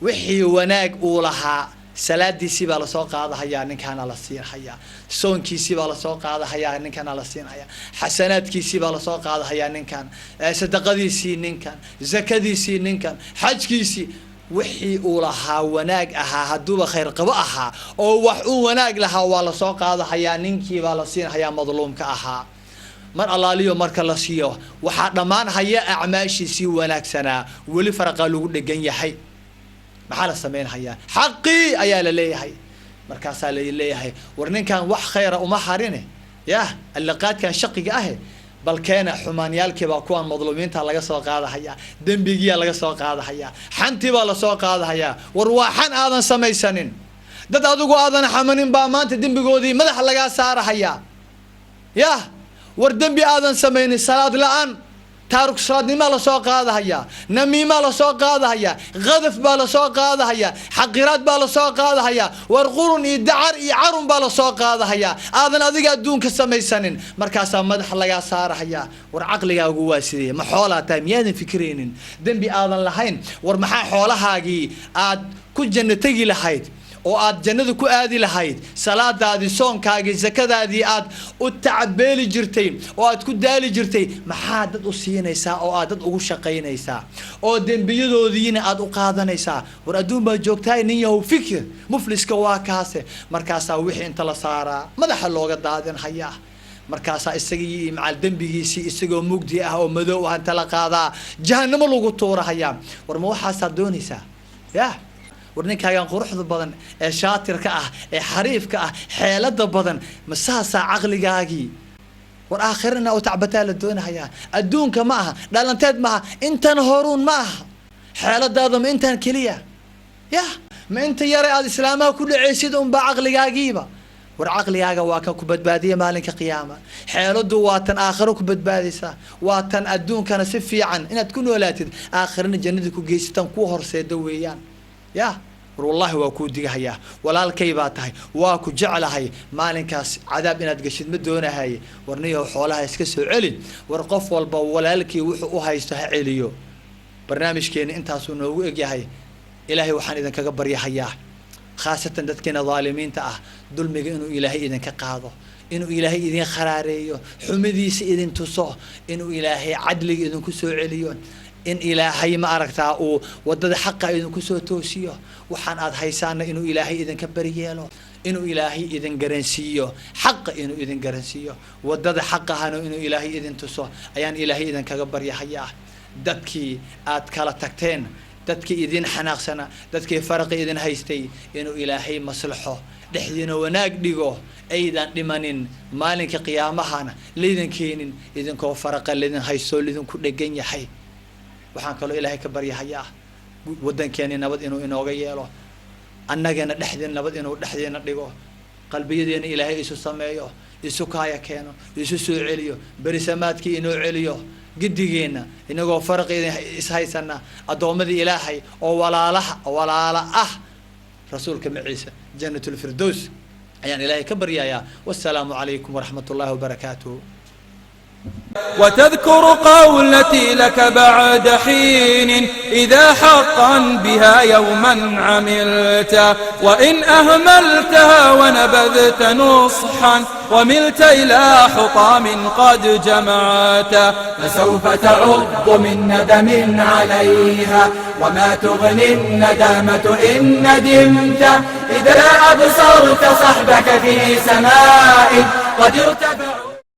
wixii wanaag uu lahaa, salaadiisii baa lasoo qaadahayaa, ninkaana la siinhayaa. Soonkiisii baa lasoo qaadahayaa, ninkana la siinhayaa. Xasanaadkiisii baa lasoo qaadahayaa ninkan, sadaqadiisii ninkan, zakadiisii ninkan, xajkiisii, wixii uu lahaa wanaag ahaa. Hadduuba khayr qabo ahaa oo wax uu wanaag lahaa, waa lasoo qaadahayaa, ninkii baa la siinhayaa madluumka ahaa. Mar allaaliyo marka la siiyo, waxaa dhammaan haya acmaashiisii wanaagsanaa. Weli faraqaa lagu dhegan yahay. Maxaa la samaynhayaa? Xaqii ayaa la leeyahay. Markaasaa la leeyahay: "War ninkan wax khayra uma harine, yah allaqaadkan shaqiga ahe, bal keena xumaanyaalkii." Baa kuwan madluumiinta laga soo qaadahayaa, dembigiyaa laga soo qaadahayaa, xantii baa lasoo qaadahayaa. War waa xan aadan samaysanin, dad adigu aadan xamanin baa maanta dembigoodii madaxa lagaa saarahayaa. Yah war dembi aadan samaynin, salaad la-aan. Taaruk salaadnimaa lasoo qaadahayaa, namiimaa lasoo qaadahayaa, qadaf baa lasoo qaadahayaa, xaqiraad baa lasoo qaadahayaa, war qurun iyo dacar iyo carun baa lasoo qaadahayaa aadan adiga adduunka samaysanin. Markaasaa madaxa lagaa saarahayaa. War caqligaagu waa sidee? Ma xoolaa tahay? Miyaadan fikiraynin dembi aadan lahayn? War maxaa xoolahaagii aad ku janno tegi lahayd oo aad jannada ku aadi lahayd, salaadaadii, soonkaagii, zakadaadii aad u tacabeeli jirtay oo aad ku daali jirtay, maxaa dad u siinaysaa oo aad dad ugu shaqaynaysaa oo dembiyadoodiina aad u qaadanaysaa? War adduun baad joogtahay, nin yahow, fikir. Mufliska waa kaase. Markaasaa wixii inta la saaraa madaxa looga daadin hayaa. Markaasaa isagii macal dembigiisii isagoo mugdi ah oo madow ah inta la qaadaa jahanamo lagu tuurahayaa. War ma waxaasaad doonaysaa? Yah, war ninkaagan quruxda badan ee shaatirka ah ee xariifka ah, xeelada badan, ma saasaa caqligaagii? War aakhira inaa u tacbataa la doonahayaa. Adduunka ma aha, dhalanteed ma aha, intan horuun ma aha. Xeeladaada ma intan keliya? Yah, ma inta yare aada islaamaha ku dhacaysid unbaa caqligaagiiba? War caqligaaga waa kan ku badbaadiya maalinka qiyaama. Xeeladu waa tan aakhiro ku badbaadaysa, waa tan adduunkana si fiican inaad ku noolaatid, aakhirana jannada ku geysataan kuu horseeda weeyaan. Yah, war wallahi waa kuu digahayaa. Walaalkay baa tahay, waa ku jeclahay. Maalinkaas cadaab inaad geshid ma doonahaye. War niyow, xoolaha iska soo celi. War qof walba walaalkii wuxuu u haysto ha celiyo. Barnaamijkeeni intaasuu noogu egyahay. Ilaahay waxaan idinkaga baryahayaa, khaasatan dadkiina dhaalimiinta ah, dulmiga inuu Ilaahay idinka qaado, inuu Ilaahay idin kharaareeyo, xumidiisa idin tuso, inuu Ilaahay cadliga idinku soo celiyo, in Ilaahay, ma aragtaa, uu wadada xaqa idinku soo toosiyo. Waxaan aad haysaana inuu Ilaahay idinka beriyeelo, inuu Ilaahay idin garansiiyo xaqa, inuu idin garansiiyo wadada xaqahana, inuu Ilaahay idin tuso ayaan Ilaahay idinkaga baryahayaa. Dadkii aad kala tagteen, dadkii idin xanaaqsana, dadkii faraqi idin haystay, inuu Ilaahay maslaxo dhexdiina, wanaag dhigo, aydan dhimanin maalinka qiyaamahana laydin keenin idinkoo faraqa laydin haysto, lidinku dhegan yahay. Waxaan kaloo Ilaahay ka baryahayaa waddankeeni nabad inuu inooga yeelo, annagana dhexdeen nabad inuu dhexdeena dhigo, qalbiyadeena Ilaahay isu sameeyo, isu kaaya keeno, isu soo celiyo, berisamaadkii inoo celiyo gidigeenna, inagoo faraqeeda ishaysana, addoommadii Ilaahay oo walaalaha walaala ah, rasuulka maciisa Jannatulfirdows ayaan Ilaahay ka baryayaa. Wassalaamu calaykum waraxmat ullahi wabarakaatuh. وتذكر قولتي لك بعد حين إذا حقا بها يوما عملت، وإن أهملتها ونبذت نصحا وملت إلى حطام قد جمعت، فسوف تعض من ندم عليها، وما تغني الندامة إن ندمت إذا أبصرت صحبك في سماء قد ارتفعوا.